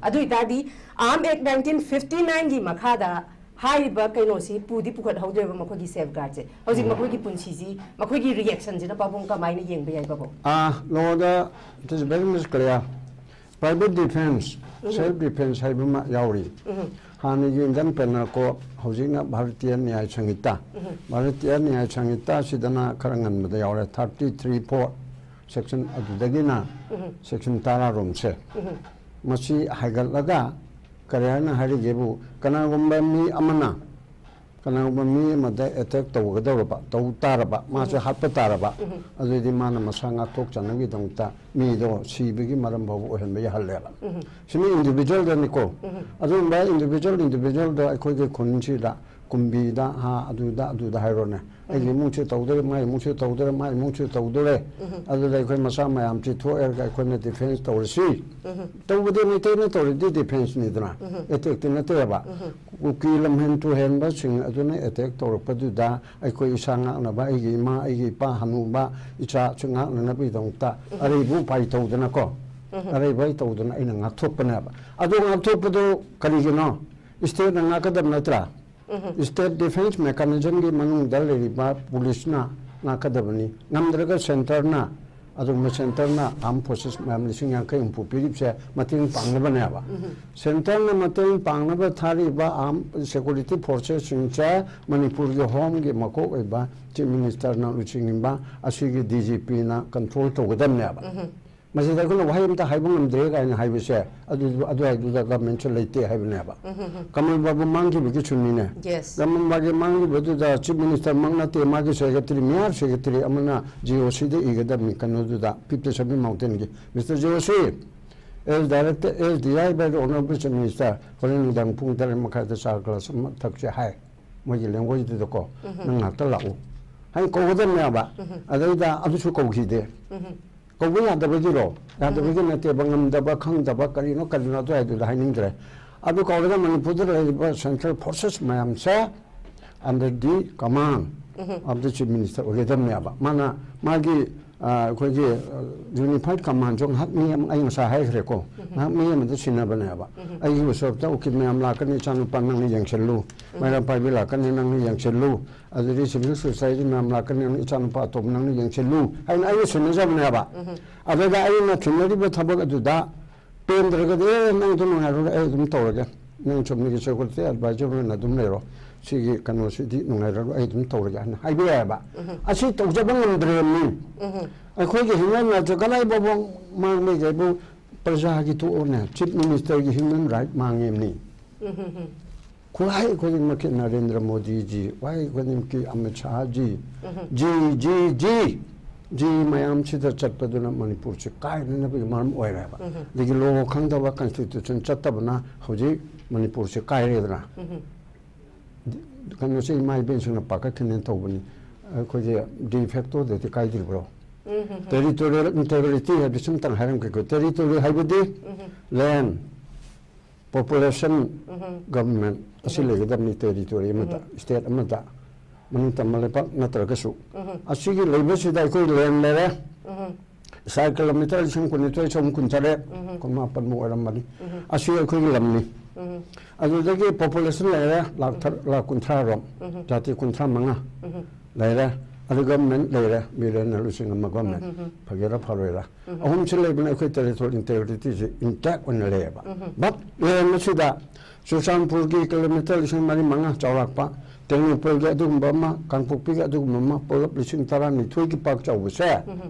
ꯑꯗꯨ ꯑꯣꯏꯇꯥꯔꯗꯤ ꯑꯥꯔꯝ ꯑꯦꯛ ꯅꯥꯏꯟꯇꯤꯟ ꯐꯤꯐꯇꯤ ꯅꯥꯏꯟꯒꯤ ꯃꯈꯥꯗ ꯍꯥꯏꯔꯤꯕ ꯀꯩꯅꯣꯁꯤ ꯄꯨꯗꯤ ꯄꯨꯈꯠꯍꯧꯗ꯭ꯔꯦꯕ ꯃꯈꯣꯏꯒꯤ ꯁꯦꯐꯒꯥꯔꯗꯁꯦ꯫ ꯍꯧꯖꯤꯛ ꯃꯈꯣꯏꯒꯤ ꯄꯨꯟꯁꯤꯁꯤ, ꯃꯈꯣꯏꯒꯤ ꯔꯤꯌꯦꯛꯁꯟꯁꯤꯅ ꯄꯥꯕꯨꯡ ꯀꯃꯥꯏꯅ ꯌꯦꯡꯕ ꯌꯥꯏ ꯄꯥꯕꯨꯡ? ꯑꯥ, load it is very much clear. Private defense, self defense ꯍꯥꯏꯕ ꯑꯃ ꯌꯥꯎꯔꯤ꯫ ꯍꯥꯟꯅꯒꯤ Indian Penal Code, ꯍꯧꯖꯤꯛꯅ ꯚꯥꯔꯇꯤꯌꯥ ꯅ꯭ꯌꯥꯌ ꯁꯪꯍꯤꯇꯥ꯫ ꯚꯥꯔꯇꯤꯌꯥ ꯅ꯭ꯌꯥꯌ ꯁꯪꯍꯤꯇꯥꯁꯤꯗꯅ ꯈꯔ ꯉꯟꯕꯗ ꯌꯥꯎꯔꯦ, thirty three four section, ꯑꯗꯨꯗꯒꯤꯅ section ꯇꯔꯥꯔꯣꯝꯁꯦ꯫ ꯃꯁꯤ ꯍꯥꯏꯒꯠꯂꯒ ꯀꯔꯤ ꯍꯥꯏꯅ ꯍꯥꯏꯔꯤꯒꯦꯕꯨ, ꯀꯅꯥꯒꯨꯝꯕ ꯃꯤ ꯑꯃꯅ ꯀꯅꯥꯒꯨꯝꯕ ꯃꯤ ꯑꯃꯗ attack ꯇꯧꯒꯗꯧꯔꯕ, ꯇꯧ ꯇꯥꯔꯕ, ꯃꯥꯁꯦ ꯍꯥꯠꯄ ꯇꯥꯔꯕ, ꯑꯗꯨꯗꯤ ꯃꯥꯅ ꯃꯁꯥ ꯉꯥꯛꯊꯣꯛꯆꯅꯕꯒꯤꯗꯃꯛꯇ ꯃꯤꯗꯣ ꯁꯤꯕꯒꯤ ꯃꯔꯝ ꯐꯥꯎꯕ ꯑꯣꯏꯍꯟꯕ ꯌꯥꯍꯜꯂꯦꯕ꯫ ꯁꯤꯅ individualꯗꯅꯤꯀꯣ꯫ ꯑꯗꯨꯒꯨꯝꯕ individual, individualꯗ ꯑꯩꯈꯣꯏꯒꯤ ꯈꯨꯟꯁꯤꯗ ꯀꯨꯝꯕꯤꯗ, ꯍꯥ, ꯑꯗꯨꯗ, ꯑꯗꯨꯗ ꯍꯥꯏꯔꯣꯅꯦ꯫ ꯑꯩꯒꯤ ꯏꯃꯨꯡꯁꯤ ꯇꯧꯗꯣꯔꯦ, ꯃꯥꯒꯤ ꯏꯃꯨꯡꯁꯤ ꯇꯧꯗꯣꯔꯦ, ꯃꯥꯒꯤ ꯏꯃꯨꯡꯁꯤ ꯇꯧꯗꯣꯔꯦ꯫ ꯑꯗꯨꯗ ꯑꯩꯈꯣꯏ ꯃꯆꯥ ꯃꯌꯥꯝꯁꯤ ꯊꯣꯛꯑꯒ ꯑꯩꯈꯣꯏꯅ defense ꯇꯧꯔꯁꯤ꯫ ꯇꯧꯕꯗꯤ ꯃꯩꯇꯩꯅ ꯇꯧꯔꯤꯗꯤ defenseꯅꯤꯗꯅ, attackꯇꯤ ꯅꯠꯇꯦꯕ꯫ ꯀꯨꯀꯤ ꯂꯝꯍꯦꯟ ꯇꯨꯍꯦꯟꯕꯁꯤꯡ ꯑꯗꯨꯅ attack ꯇꯧꯔꯛꯄꯗꯨꯗ ꯑꯩꯈꯣꯏ ꯏꯁꯥ ꯉꯥꯛꯅꯕ, ꯑꯩꯒꯤ ꯏꯃꯥ, ꯑꯩꯒꯤ ꯏꯄꯥ, ꯍꯅꯨꯕ, ꯏꯆꯥꯁꯨ ꯉꯥꯛꯅꯅꯕꯒꯤꯗꯃꯛꯇ ꯑꯔꯩꯕ ꯎꯄꯥꯏ ꯇꯧꯗꯅꯀꯣ, ꯑꯔꯩꯕ ꯑꯩ ꯇꯧꯗꯅ ꯑꯩꯅ ꯉꯥꯛꯊꯣꯛꯄꯅꯦꯕ꯫ ꯑꯗꯣ ꯉꯥꯛꯊꯣꯛꯄꯗꯣ ꯀꯔꯤꯒꯤꯅꯣ? Stateꯅ ꯉꯥꯛꯀꯗꯕ ꯅꯠꯇ꯭ꯔꯥ? State defense mechanismꯒꯤ ꯃꯅꯨꯡꯗ ꯂꯩꯔꯤꯕ policeꯅ ꯉꯥꯛꯀꯗꯕꯅꯤ꯫ ꯉꯝꯗ꯭ꯔꯒ centreꯅ, ꯑꯗꯨꯒꯨꯝꯕ centreꯅ armed forces ꯃꯌꯥꯝ ꯂꯤꯁꯤꯡ ꯌꯥꯡꯈꯩ ꯍꯨꯝꯐꯨ ꯄꯤꯔꯤꯕꯁꯦ ꯃꯇꯦꯡ ꯄꯥꯡꯅꯕꯅꯦꯕ꯫ Centreꯅ ꯃꯇꯦꯡ ꯄꯥꯡꯅꯕ ꯊꯥꯔꯤꯕ armed security forcesꯁꯤꯡꯁꯦ ꯃꯅꯤꯄꯨꯔꯒꯤ homeꯒꯤ ꯃꯀꯣꯛ ꯑꯣꯏꯕ Chief Ministerꯅ ꯂꯨꯆꯤꯡꯕ ꯑꯁꯤꯒꯤ DGPꯅ control ꯇꯧꯒꯗꯕꯅꯦꯕ꯫ ꯃꯁꯤꯗ ꯑꯩꯈꯣꯏꯅ ꯋꯥꯍꯩ ꯑꯃꯇ ꯍꯥꯏꯕ ꯉꯝꯗ꯭ꯔꯦ ꯀꯥꯏꯅ ꯍꯥꯏꯕꯁꯦ, ꯑꯗꯨ, ꯑꯗꯨꯋꯥꯏꯗꯨꯗ governmentꯁꯦ ꯂꯩꯇꯦ ꯍꯥꯏꯕꯅꯦꯕ꯫ ꯀꯃꯜ ꯕꯥꯕꯨ ꯃꯥꯡꯈꯤꯕꯒꯤ ꯁꯨꯅꯤꯅꯦ꯫ Yes. ꯀꯃꯜ ꯕꯥꯕꯨ ꯃꯥꯡꯈꯤꯕꯗꯨꯗ Chief Ministerꯃꯛ ꯅꯠꯇꯦ, ꯃꯥꯒꯤ secretary, ꯃꯌꯥ secretary ꯑꯃꯅ GOCꯗ ꯏꯒꯗꯕꯅꯤ, ꯀꯩꯅꯣꯗꯨꯗ, Fifth Assembly Mountainꯒꯤ꯫ Mister GOC, as director, as desired by the Honorable Chief Minister, ꯍꯣꯔꯦꯟ ꯅꯨꯡꯗꯥꯡ ꯄꯨꯡ ꯇꯔꯦꯠ ꯃꯈꯥꯏꯗ ꯆꯥ glass ꯑꯃ ꯊꯛꯁꯦ ꯍꯥꯏ꯫ ꯃꯣꯏꯒꯤ languageꯗꯨꯗꯀꯣ, "ꯅꯪ ꯉꯥꯛꯇ ꯂꯥꯛꯎ" ꯍꯥꯏꯅ ꯀꯧꯒꯗꯕꯅꯦꯕ꯫ ꯑꯗꯩꯗ ꯑꯗꯨꯁꯨ ꯀꯧꯈꯤꯗꯦ꯫ ꯀꯧꯕ ꯌꯥꯗꯕꯒꯤꯔꯣ? ꯌꯥꯗꯕꯒꯤ ꯅꯠꯇꯦꯕ, ꯉꯝꯗꯕ, ꯈꯪꯗꯕ, ꯀꯔꯤꯅꯣ, ꯀꯔꯤꯅꯣ, ꯑꯗꯨ ꯍꯥꯏꯗꯨꯗ ꯍꯥꯏꯅꯤꯡꯗ꯭ꯔꯦ꯫ ꯑꯗꯨ ꯀꯧꯔꯒ ꯃꯅꯤꯄꯨꯔꯗ ꯂꯩꯔꯤꯕ central forces ꯃꯌꯥꯝꯁꯦ under the command of the Chief Minister ꯑꯣꯏꯒꯗꯕꯅꯦꯕ꯫ ꯃꯥꯅ ꯃꯥꯒꯤ, ꯑ, ꯑꯩꯈꯣꯏꯒꯤ, ꯑ, unified commandꯁꯨ ꯉꯥꯏꯍꯥꯛ ꯃꯤ ꯑꯃ, ꯑꯩ ꯉꯁꯥꯏ ꯍꯥꯏꯈ꯭ꯔꯦꯀꯣ, ꯉꯥꯏꯍꯥꯛ ꯃꯤ ꯑꯃꯗ ꯁꯤꯟꯅꯕꯅꯦꯕ꯫ "ꯑꯩꯒꯤ ꯎꯁꯣꯞꯇ ꯎꯀꯤꯜ ꯃꯌꯥꯝ ꯂꯥꯛꯀꯅꯤ, ꯏꯆꯥꯅꯨꯄꯥ ꯅꯪꯅ ꯌꯦꯡꯁꯤꯜꯂꯨ, ꯃꯩꯔꯥ ꯄꯥꯏꯕꯤ ꯂꯥꯛꯀꯅꯤ, ꯅꯪꯅ ꯌꯦꯡꯁꯤꯜꯂꯨ, ꯑꯗꯨꯗꯒꯤ civil society ꯃꯌꯥꯝ ꯂꯥꯛꯀꯅꯤ, ꯅꯪꯅ ꯏꯆꯥꯅꯨꯄꯥ ꯑꯇꯣꯝꯕ ꯅꯪꯅ ꯌꯦꯡꯁꯤꯜꯂꯨ" ꯍꯥꯏꯅ ꯑꯩꯅ ꯁꯤꯟꯅꯖꯕꯅꯦꯕ꯫ ꯑꯗꯨꯒ ꯑꯩꯅ ꯊꯤꯟꯅꯔꯤꯕ ꯊꯕꯛ ꯑꯗꯨꯗ ꯄꯦꯟꯗ꯭ꯔꯒꯗꯤ, "ꯑꯦ, ꯅꯪꯗꯣ ꯅꯨꯡꯉꯥꯏꯔꯣꯏ, ꯑꯩ ꯑꯗꯨꯝ ꯇꯧꯔꯒꯦ, ꯅꯪ ꯆꯨꯝꯅꯒꯤ security advisor ꯑꯣꯏꯅ ꯑꯗꯨꯝ ꯂꯩꯔꯣ, ꯁꯤꯒꯤ ꯀꯩꯅꯣꯁꯤꯗꯤ ꯅꯨꯡꯉꯥꯏꯔꯔꯣꯏ, ꯑꯩ ꯑꯗꯨꯝ ꯇꯧꯔꯒꯦ" ꯍꯥꯏꯅ ꯍꯥꯏꯕ ꯌꯥꯏꯑꯕ꯫ ꯑꯁꯤ ꯇꯧꯖꯕ ꯉꯝꯗ꯭ꯔꯦꯕꯅꯤ꯫ ꯑꯩꯈꯣꯏꯒꯤ human rightꯁꯦ ꯀꯗꯥꯏ ꯐꯥꯎꯕ ꯃꯥꯡꯕꯒꯦꯕꯨ, ꯄ꯭ꯔꯖꯥꯒꯤ ꯇꯣꯛꯑꯣꯅꯦ, chief ministerꯒꯤ human right ꯃꯥꯡꯉꯦꯕꯅꯤ꯫ ꯈꯨꯠꯂꯥꯏ ꯈꯨꯗꯤꯡꯃꯛꯀꯤ ꯅꯔꯦꯟꯗ꯭ꯔ ꯃꯣꯗꯤꯖꯤ, ꯋꯥꯍꯩ ꯈꯨꯗꯤꯡꯃꯛꯀꯤ ꯑꯃꯤꯠ ꯁꯥꯍꯖꯤ, ꯖꯤ, ꯖꯤ, ꯖꯤ, ꯖꯤ ꯃꯌꯥꯝꯁꯤꯗ ꯆꯠꯄꯗꯨꯅ ꯃꯅꯤꯄꯨꯔꯁꯤ ꯀꯥꯏꯅꯅꯕꯒꯤ ꯃꯔꯝ ꯑꯣꯏꯔꯦꯕ꯫ ꯑꯗꯒꯤ law ꯈꯪꯗꯕ, constitution ꯆꯠꯇꯕꯅ ꯍꯧꯖꯤꯛ ꯃꯅꯤꯄꯨꯔꯁꯤ ꯀꯥꯏꯔꯦꯗꯅ꯫ ꯀꯩꯅꯣꯁꯦ ꯏꯃꯥ ꯏꯕꯦꯟꯁꯤꯡꯅ ꯄꯥꯈꯠꯈꯤꯅꯦꯅ ꯇꯧꯕꯅꯤ꯫ ꯑꯩꯈꯣꯏꯒꯤ de factoꯗꯗꯤ ꯀꯥꯏꯗ꯭ꯔꯤꯕ꯭ꯔꯣ? Territorial integrity ꯍꯥꯏꯕꯁꯤ ꯑꯝꯇꯪ ꯍꯥꯏꯔꯝꯒꯦꯀꯣ꯫ Territory ꯍꯥꯏꯕꯗꯤ land, population, government ꯑꯁꯤ ꯂꯩꯒꯗꯕꯅꯤ territory ꯑꯃꯗ, state ꯑꯃꯗ, ꯃꯅꯤꯡ ꯇꯝꯕ ꯂꯩꯄꯥꯛ ꯅꯠꯇ꯭ꯔꯒꯁꯨ꯫ ꯑꯁꯤꯒꯤ ꯂꯩꯕꯁꯤꯗ ꯑꯩꯈꯣꯏ land ꯂꯩꯔꯦ, square kilometre ꯂꯤꯁꯤꯡ ꯀꯨꯟꯅꯤꯊꯣꯏ ꯆꯍꯨꯝ ꯀꯨꯟꯇꯔꯦꯠ, ꯀꯨꯟꯃꯥꯄꯟꯃꯨꯛ ꯑꯣꯏꯔꯝꯕꯅꯤ꯫ ꯑꯁꯤ ꯑꯩꯈꯣꯏꯒꯤ ꯂꯝꯅꯤ꯫ ꯑꯗꯨꯗꯒꯤ population ꯂꯩꯔꯦ, ꯂꯥꯛ ꯊꯔ-, ꯂꯥꯛ ꯀꯨꯟꯊ꯭ꯔꯥ ꯔꯣꯝ, ꯖꯥꯇꯤ ꯀꯨꯟꯊ꯭ꯔꯥ ꯃꯉꯥ ꯂꯩꯔꯦ꯫ ꯑꯗꯨ government ꯂꯩꯔꯦ, ꯃꯤꯔꯦꯟꯅ ꯂꯨꯆꯤꯡ ꯑꯃ government꯫ ꯐꯒꯦꯔꯥ ꯐꯔꯣꯏꯔꯥ? ꯑꯍꯨꯝꯁꯤ ꯂꯩꯕꯅ ꯑꯩꯈꯣꯏ territorial integrityꯁꯤ intact ꯑꯣꯏꯅ ꯂꯩꯌꯦꯕ꯫ But land ꯑꯁꯤꯗ ꯆꯨꯔꯆꯥꯟꯄꯨꯔꯒꯤ kilometre ꯂꯤꯁꯤꯡ ꯃꯔꯤ ꯃꯉꯥ ꯆꯥꯎꯔꯥꯛꯄ, ꯇꯦꯡꯅꯧꯄꯜꯒꯤ ꯑꯗꯨꯒꯨꯝꯕ ꯑꯃ, ꯀꯥꯡꯄꯣꯛꯄꯤꯒꯤ ꯑꯗꯨꯒꯨꯝꯕ ꯑꯃ, ꯄꯨꯂꯞ ꯂꯤꯁꯤꯡ ꯇꯔꯥꯅꯤꯊꯣꯏꯒꯤ ꯄꯥꯛ ꯆꯥꯎꯕꯁꯦ,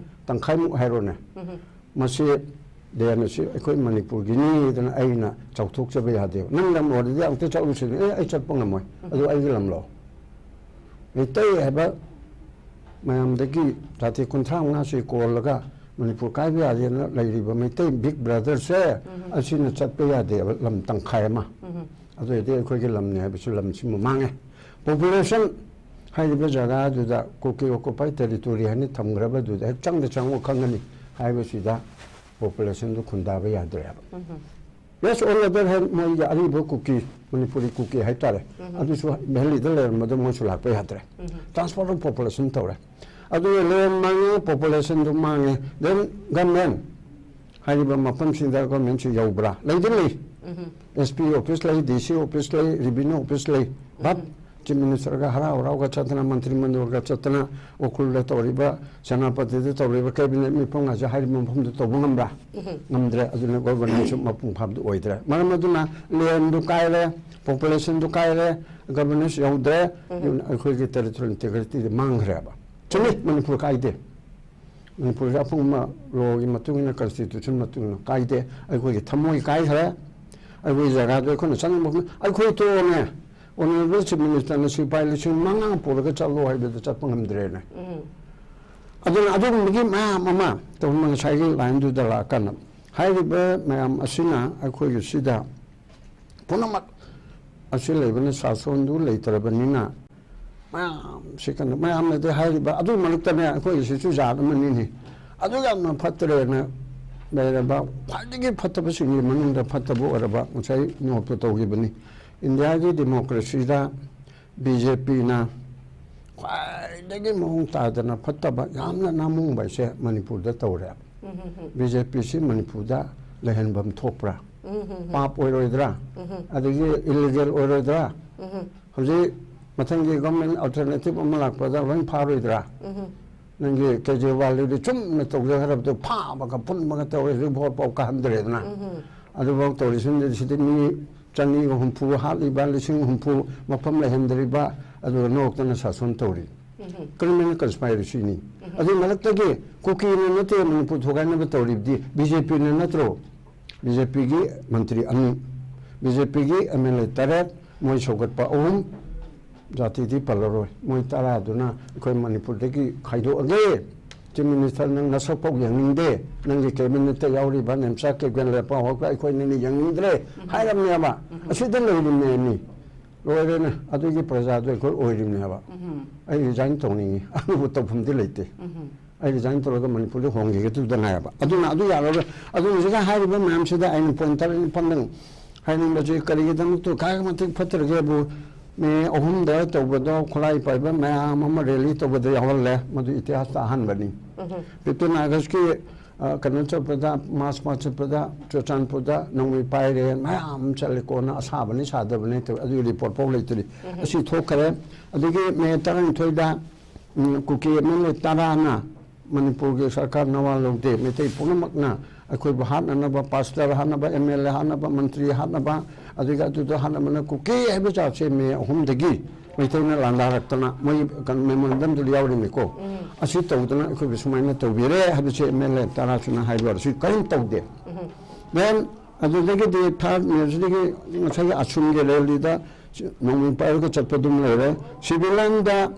ꯇꯪꯈꯥꯏꯃꯨꯛ ꯍꯥꯏꯔꯣꯅꯦ꯫ ꯃꯁꯤ land ꯑꯁꯤ ꯑꯩꯈꯣꯏ ꯃꯅꯤꯄꯨꯔꯒꯤꯅꯤꯗꯅ ꯑꯩꯅ ꯆꯥꯎꯊꯣꯛꯆꯕ ꯌꯥꯗꯦꯕ꯫ ꯅꯪ ꯂꯝ ꯑꯣꯏꯔꯗꯤ ꯑꯝꯇ ꯆꯠꯂꯨꯁꯤꯅꯦ꯫ "ꯑꯦ, ꯑꯩ ꯆꯠꯄ ꯉꯝꯃꯣꯏ꯫ ꯑꯗꯨ ꯑꯩꯒꯤ ꯂꯝꯂꯣ?" ꯃꯩꯇꯩ ꯍꯥꯏꯕ ꯃꯌꯥꯝꯗꯒꯤ ꯖꯥꯇꯤ ꯀꯨꯟꯊ꯭ꯔꯥ ꯃꯉꯥꯁꯤ ꯀꯣꯜꯂꯒ ꯃꯅꯤꯄꯨꯔ ꯀꯥꯏꯕ ꯌꯥꯗꯦꯅ ꯂꯩꯔꯤꯕ ꯃꯩꯇꯩ big brotherꯁꯦ, ꯑꯁꯤꯅ ꯆꯠꯄ ꯌꯥꯗꯦꯕ, ꯂꯝ ꯇꯪꯈꯥꯏ ꯑꯃ꯫ ꯑꯗꯨ ꯑꯣꯏꯔꯗꯤ ꯑꯩꯈꯣꯏꯒꯤ ꯂꯝꯅꯦ ꯍꯥꯏꯕꯁꯨ ꯂꯝꯁꯤꯃ ꯃꯥꯡꯉꯦ꯫ Population ꯍꯥꯏꯔꯤꯕ ꯖꯒꯥꯗꯨꯗ ꯀꯨꯀꯤ occupied territory ꯍꯥꯏꯅ ꯊꯝꯈ꯭ꯔꯕꯗꯨꯗ ꯍꯦꯛ ꯆꯪꯗ ꯆꯪꯉꯨ ꯈꯪꯒꯅꯤ ꯍꯥꯏꯕꯁꯤꯗ populationꯗꯨ ꯈꯨꯟꯗꯥꯕ ꯌꯥꯗ꯭ꯔꯦꯕ꯫ Yes, on other hand, ꯃꯣꯏꯒꯤ ꯑꯔꯤꯕ ꯀꯨꯀꯤ, ꯃꯅꯤꯄꯨꯔꯤ ꯀꯨꯀꯤ ꯍꯥꯏꯇꯥꯔꯦ, ꯑꯗꯨꯁꯨ ꯚꯦꯂꯤꯗ ꯂꯩꯔꯝꯕꯗꯣ ꯃꯣꯏꯁꯨ ꯂꯥꯛꯄ ꯌꯥꯗ꯭ꯔꯦ꯫ Transfer of population ꯇꯧꯔꯦ꯫ ꯑꯗꯨꯒ land ꯃꯥꯡꯉꯦ, populationꯗꯨ ꯃꯥꯡꯉꯦ, then government ꯍꯥꯏꯔꯤꯕ ꯃꯐꯝꯁꯤꯡꯗ governmentꯁꯤ ꯌꯧꯕ꯭ꯔꯥ? ꯂꯩꯗꯤ ꯂꯩ꯫ S P office ꯂꯩ, D C office ꯂꯩ, revenue office ꯂꯩ, but ꯆꯤꯐ ꯃꯤꯅꯤꯁꯇꯔꯒ ꯍꯔꯥꯎ ꯍꯔꯥꯎꯒ ꯆꯠꯇꯅ, ꯃꯟꯇ꯭ꯔꯤ ꯃꯟꯗꯜꯒ ꯆꯠꯇꯅ, ꯎꯈ꯭ꯔꯨꯜꯗ ꯇꯧꯔꯤꯕ, ꯁꯦꯅꯥꯄꯇꯤꯗ ꯇꯧꯔꯤꯕ ꯀꯦꯕꯤꯅꯦꯠ ꯃꯤꯐꯝꯒꯁꯦ ꯍꯥꯏꯔꯤꯕ ꯃꯐꯝꯗꯨ ꯇꯧꯕ ꯉꯝꯕ꯭ꯔꯥ? ꯉꯝꯗ꯭ꯔꯦ꯫ ꯑꯗꯨꯅ ꯒꯣꯚꯔꯅꯦꯟꯁꯁꯨ ꯃꯄꯨꯡ ꯐꯥꯕꯗꯨ ꯑꯣꯏꯗ꯭ꯔꯦ꯫ ꯃꯔꯝ ꯑꯗꯨꯅ ꯂꯦꯟꯗꯨ ꯀꯥꯏꯔꯦ, ꯄꯣꯄꯨꯂꯦꯁꯟꯗꯨ ꯀꯥꯏꯔꯦ, ꯒꯣꯚꯔꯅꯦꯟꯁ ꯌꯧꯗ꯭ꯔꯦ, ꯑꯩꯈꯣꯏꯒꯤ ꯇꯦꯔꯤꯇꯣꯔꯤꯌꯦꯜ ꯏꯟꯇꯦꯒ꯭ꯔꯤꯇꯤꯗꯤ ꯃꯥꯡꯈ꯭ꯔꯦꯕ꯫ ꯆꯨꯝꯃꯤ, ꯃꯅꯤꯄꯨꯔ ꯀꯥꯏꯗꯦ꯫ ꯃꯅꯤꯄꯨꯔꯁꯦ ꯑꯄꯨꯟꯕ ꯂꯣꯒꯤ ꯃꯇꯨꯡ ꯏꯟꯅ, ꯀꯟꯁꯇꯤꯇ꯭ꯌꯨꯁꯟ ꯃꯇꯨꯡ ꯏꯟꯅ ꯀꯥꯏꯗꯦ꯫ ꯑꯩꯈꯣꯏꯒꯤ ꯊꯃꯣꯏ ꯀꯥꯏꯈ꯭ꯔꯦ꯫ ꯑꯩꯈꯣꯏꯒꯤ ꯖꯒꯥꯗꯣ ꯑꯩꯈꯣꯏꯅ ꯆꯪꯕ ꯃꯐꯝ, ꯑꯩꯈꯣꯏ ꯇꯣꯛꯑꯣꯅꯦ꯫ ꯑꯣꯅꯔꯦꯕꯜ ꯆꯤꯐ ꯃꯤꯅꯤꯁꯇꯔꯅ ꯁꯤꯐꯥꯏ ꯂꯤꯁꯤꯡ ꯃꯉꯥ ꯄꯨꯔꯒ ꯆꯠꯂꯣ ꯍꯥꯏꯕꯗ ꯆꯠꯄ ꯉꯝꯗ꯭ꯔꯦꯅꯦ꯫ ꯑꯗꯨꯅ ꯑꯗꯨꯒꯨꯝꯕꯒꯤ ꯃꯌꯥꯝ ꯑꯃ ꯇꯧꯕ, ꯉꯁꯥꯏꯒꯤ ꯂꯥꯏꯟꯗꯨꯗ ꯂꯥꯛꯑꯀꯥꯟꯗ ꯍꯥꯏꯔꯤꯕ ꯃꯌꯥꯝ ꯑꯁꯤꯅ ꯑꯩꯈꯣꯏꯒꯤ ꯁꯤꯗ ꯄꯨꯝꯅꯃꯛ ꯑꯁꯤ ꯂꯩꯕꯅ ꯁꯥꯁꯣꯟꯗꯨ ꯂꯩꯇ꯭ꯔꯕꯅꯤꯅ ꯃꯌꯥꯝꯁꯤ ꯀꯩꯅꯣ, ꯃꯌꯥꯝꯅꯗꯤ ꯍꯥꯏꯔꯤꯕ ꯑꯗꯨ ꯃꯔꯛꯇꯅꯦ ꯑꯩꯈꯣꯏꯒꯤꯁꯤꯁꯨ ꯖꯥꯠ ꯑꯃꯅꯤꯅꯤ꯫ ꯑꯗꯨ ꯌꯥꯝꯅ ꯐꯠꯇ꯭ꯔꯦꯅ ꯂꯩꯔꯕ, ꯈ꯭ꯋꯥꯏꯗꯒꯤ ꯐꯠꯇꯕꯁꯤꯡꯒꯤ ꯃꯅꯨꯡꯗ ꯐꯠꯇꯕ ꯑꯣꯏꯔꯕ ꯉꯁꯥꯏ ꯅꯣꯞꯇ ꯇꯧꯈꯤꯕꯅꯤ꯫ ꯏꯟꯗꯤꯌꯥꯒꯤ ꯗꯦꯃꯣꯀ꯭ꯔꯦꯁꯤꯗ ꯕꯤ ꯖꯦ ꯄꯤꯅ ꯈ꯭ꯋꯥꯏꯗꯒꯤ ꯃꯑꯣꯡ ꯇꯥꯗꯅ ꯐꯠꯇꯕ, ꯌꯥꯝꯅ ꯅꯥꯃꯨꯡꯕ ꯍꯥꯏꯁꯦ ꯃꯅꯤꯄꯨꯔꯗ ꯇꯧꯔꯦ꯫ ꯕꯤ ꯖꯦ ꯄꯤꯁꯤ ꯃꯅꯤꯄꯨꯔꯗ ꯂꯩꯍꯟꯐꯝ ꯊꯣꯛꯄ꯭ꯔꯥ? ꯄꯥꯞ ꯑꯣꯏꯔꯣꯏꯗ꯭ꯔꯥ? ꯑꯗꯒꯤ ꯏꯂꯤꯒꯦꯜ ꯑꯣꯏꯔꯣꯏꯗ꯭ꯔꯥ? ꯍꯧꯖꯤꯛ ꯃꯊꯪꯒꯤ ꯒꯚꯔꯟꯃꯦꯟ ꯑꯜꯇꯔꯅꯦꯇꯤꯚ ꯑꯃ ꯂꯥꯛꯄꯗ ꯂꯣꯏ ꯐꯥꯔꯣꯏꯗ꯭ꯔꯥ? ꯅꯪꯒꯤ ꯀꯦꯖ꯭ꯔꯤꯋꯥꯜꯗꯨꯗꯤ ꯆꯨꯝꯅ ꯇꯧꯖꯈ꯭ꯔꯕꯗꯨ ꯐꯥꯕꯒ ꯄꯨꯟꯕꯒ ꯇꯧꯔꯦ, ꯍꯧꯖꯤꯛ ꯚꯣꯠ ꯐꯥꯎ ꯀꯥꯍꯟꯗ꯭ꯔꯦꯗꯅ꯫ ꯑꯗꯨꯐꯥꯎ ꯇꯧꯔꯤꯁꯤꯡꯗꯨ ꯁꯤꯗꯤ ꯃꯤ ꯆꯅꯤꯒ ꯍꯨꯝꯐꯨ ꯍꯥꯠꯂꯤꯕ, ꯂꯤꯁꯤꯡ ꯍꯨꯝꯐꯨ ꯃꯐꯝ ꯂꯩꯍꯟꯗ꯭ꯔꯤꯕ, ꯑꯗꯨꯒ ꯅꯣꯛꯇꯅ ꯁꯥꯁꯣꯟ ꯇꯧꯔꯤ꯫ ꯀ꯭ꯔꯤꯃꯤꯅꯦꯜ ꯀꯟꯁꯄꯥꯏꯔꯦꯁꯤꯅꯤ꯫ ꯑꯗꯨ ꯃꯔꯛꯇꯒꯤ ꯀꯨꯀꯤꯅ ꯅꯠꯇꯦ ꯃꯅꯤꯄꯨꯔ ꯊꯨꯒꯥꯏꯅꯕ ꯇꯧꯔꯤꯕꯗꯤ, ꯕꯤ ꯖꯦ ꯄꯤꯅ ꯅꯠꯇ꯭ꯔꯣ? ꯕꯤ ꯖꯦ ꯄꯤꯒꯤ ꯃꯟꯇ꯭ꯔꯤ ꯑꯅꯤ, ꯕꯤ ꯖꯦ ꯄꯤꯒꯤ ꯑꯦꯝ ꯑꯦꯜ ꯑꯦ ꯇꯔꯦꯠ, ꯃꯣꯏ ꯁꯧꯒꯠꯄ ꯑꯍꯨꯝ, ꯖꯥꯇꯤꯗꯤ ꯄꯜꯂꯔꯣꯏ, ꯃꯣꯏ ꯇꯔꯥꯗꯨꯅ ꯑꯩꯈꯣꯏ ꯃꯅꯤꯄꯨꯔꯗꯒꯤ ꯈꯥꯏꯗꯣꯛꯑꯒꯦ꯫ ꯆꯤꯐ ꯃꯤꯅꯤꯁꯇꯔ, ꯅꯪ ꯅꯁꯛ ꯐꯥꯎ ꯌꯦꯡꯅꯤꯡꯗꯦ, ꯅꯪꯒꯤ ꯀꯦꯕꯤꯅꯦꯠꯇ ꯌꯥꯎꯔꯤꯕ ꯅꯦꯝꯆꯥ ꯀꯤꯔꯟ ꯂꯩꯄꯥꯛ ꯍꯣꯏ ꯑꯩꯈꯣꯏ ꯅꯪꯅ ꯌꯦꯡꯅꯤꯡꯗ꯭ꯔꯦ ꯍꯥꯏꯔꯝꯅꯦꯕ꯫ ꯑꯁꯤꯗ ꯂꯩꯔꯤꯕꯅꯦ ꯑꯅꯤ꯫ ꯂꯣꯏꯔꯦꯅꯦ꯫ ꯑꯗꯨꯒꯤ ꯄ꯭ꯔꯖꯥꯗꯣ ꯑꯩꯈꯣꯏ ꯑꯣꯏꯔꯤꯕꯅꯦꯕ꯫ ꯑꯩ ꯔꯤꯖꯥꯏꯟ ꯇꯧꯅꯤꯡꯉꯤ꯫ ꯑꯗꯨꯕꯨ ꯇꯧꯐꯝꯗꯤ ꯂꯩꯇꯦ꯫ ꯑꯩ ꯔꯤꯖꯥꯏꯟ ꯇꯧꯔꯒ ꯃꯅꯤꯄꯨꯔꯗ ꯍꯣꯡꯈꯤꯒꯗꯨꯗ ꯉꯥꯏꯔꯕ꯫ ꯑꯗꯨꯅ ꯑꯗꯨ ꯌꯥꯔꯔꯣꯏ꯫ ꯑꯗꯨꯅ ꯍꯧꯖꯤꯛꯀ ꯍꯥꯏꯔꯤꯕ ꯃꯌꯥꯝꯁꯤꯗ ꯑꯩꯅ ꯄꯣꯏꯟ ꯇꯔꯦꯠ ꯅꯤꯄꯥꯜꯗꯪ ꯍꯥꯏꯅꯤꯡꯕꯁꯤ ꯀꯔꯤꯒꯤꯗꯃꯛꯇ ꯀꯌꯥꯒꯤ ꯃꯇꯤꯛ ꯐꯠꯇ꯭ꯔꯒꯦꯕꯨ, ꯃꯤ ꯑꯍꯨꯝꯗ ꯇꯧꯕꯗꯣ ꯈꯨꯠꯂꯥꯏ ꯄꯥꯏꯕ ꯃꯌꯥꯝ ꯑꯃ ꯔꯦꯂꯤ ꯇꯧꯕꯗ ꯌꯥꯎꯍꯜꯂꯦ꯫ ꯃꯗꯨ ꯏꯇꯤꯍꯥꯁꯇ ꯑꯍꯥꯟꯕꯅꯤ꯫ ꯐꯤꯐꯇꯤꯟ ꯑꯥꯒꯁꯀꯤ ꯑ, ꯀꯩꯅꯣ ꯆꯠꯄꯗ, ꯃꯥꯔꯆ ꯃꯥꯔꯆ ꯆꯠꯄꯗ ꯆꯨꯔꯆꯥꯟꯄꯨꯔꯗ ꯅꯣꯡꯃꯩ ꯄꯥꯏꯔꯦ, ꯃꯌꯥꯝ ꯆꯠꯂꯦ꯫ ꯀꯣꯟꯅ ꯑꯁꯥꯕꯅꯤ ꯁꯥꯗꯕꯅꯤ ꯇꯧ-, ꯑꯗꯨꯒꯤ ꯔꯤꯄꯣꯔꯠ ꯐꯥꯎ ꯂꯩꯇ꯭ꯔꯤ꯫ ꯑꯁꯤ ꯊꯣꯛꯈ꯭ꯔꯦ꯫ ꯑꯗꯒꯤ ꯃꯦ ꯇꯔꯥꯅꯤꯊꯣꯏꯗ, ꯎꯝ, ꯀꯨꯀꯤ ꯑꯦꯝ ꯑꯦꯜ ꯑꯦ ꯇꯔꯥꯅ ꯃꯅꯤꯄꯨꯔꯒꯤ ꯁꯔꯀꯥꯔ ꯅꯋꯥ ꯂꯧꯗꯦ, ꯃꯩꯇꯩ ꯄꯨꯝꯅꯃꯛꯅ ꯑꯩꯈꯣꯏꯕꯨ ꯍꯥꯠꯅꯅꯕ, ꯄꯥꯁꯇꯔ ꯍꯥꯠꯅꯕ, ꯑꯦꯝ ꯑꯦꯜ ꯑꯦ ꯍꯥꯠꯅꯕ, ꯃꯟꯇ꯭ꯔꯤ ꯍꯥꯠꯅꯕ, ꯑꯗꯒꯤ ꯑꯗꯨꯗ ꯍꯥꯠꯅꯕꯅ ꯀꯨꯀꯤ ꯍꯥꯏꯕ ꯖꯥꯠꯁꯦ ꯃꯦ ꯑꯍꯨꯝꯗꯒꯤ ꯃꯩꯇꯩꯅ ꯂꯥꯟꯗꯥꯔꯛꯇꯅ ꯃꯣꯏ ꯀꯩꯅꯣ ꯃꯦꯃꯣꯔꯦꯟꯗꯝꯗꯨ ꯌꯥꯎꯔꯤꯅꯤꯀꯣ꯫ ꯑꯁꯤ ꯇꯧꯗꯅ ꯑꯩꯈꯣꯏꯕꯨ ꯁꯨꯃꯥꯏꯅ ꯇꯧꯕꯤꯔꯦ ꯍꯥꯏꯕꯁꯦ ꯑꯦꯝ ꯑꯦꯜ ꯑꯦ ꯇꯔꯥꯁꯨꯅ ꯍꯥꯏꯕ ꯑꯣꯏꯔꯁꯨ ꯀꯔꯤꯝ ꯇꯧꯗꯦ꯫ ꯗꯦꯟ ꯑꯗꯨꯗꯒꯤꯗꯤ ꯊꯥꯔꯠ ꯃꯦꯁꯤꯗꯒꯤ ꯉꯁꯥꯏꯒꯤ ꯑꯁꯨꯝꯒꯤ ꯔꯦꯂꯤꯗ ꯅꯣꯡꯃꯩ ꯄꯥꯏꯔꯒ ꯆꯠꯄꯗꯨꯝ ꯂꯩꯔꯦ꯫ ꯁꯤꯚꯤꯂꯤꯌꯟꯗ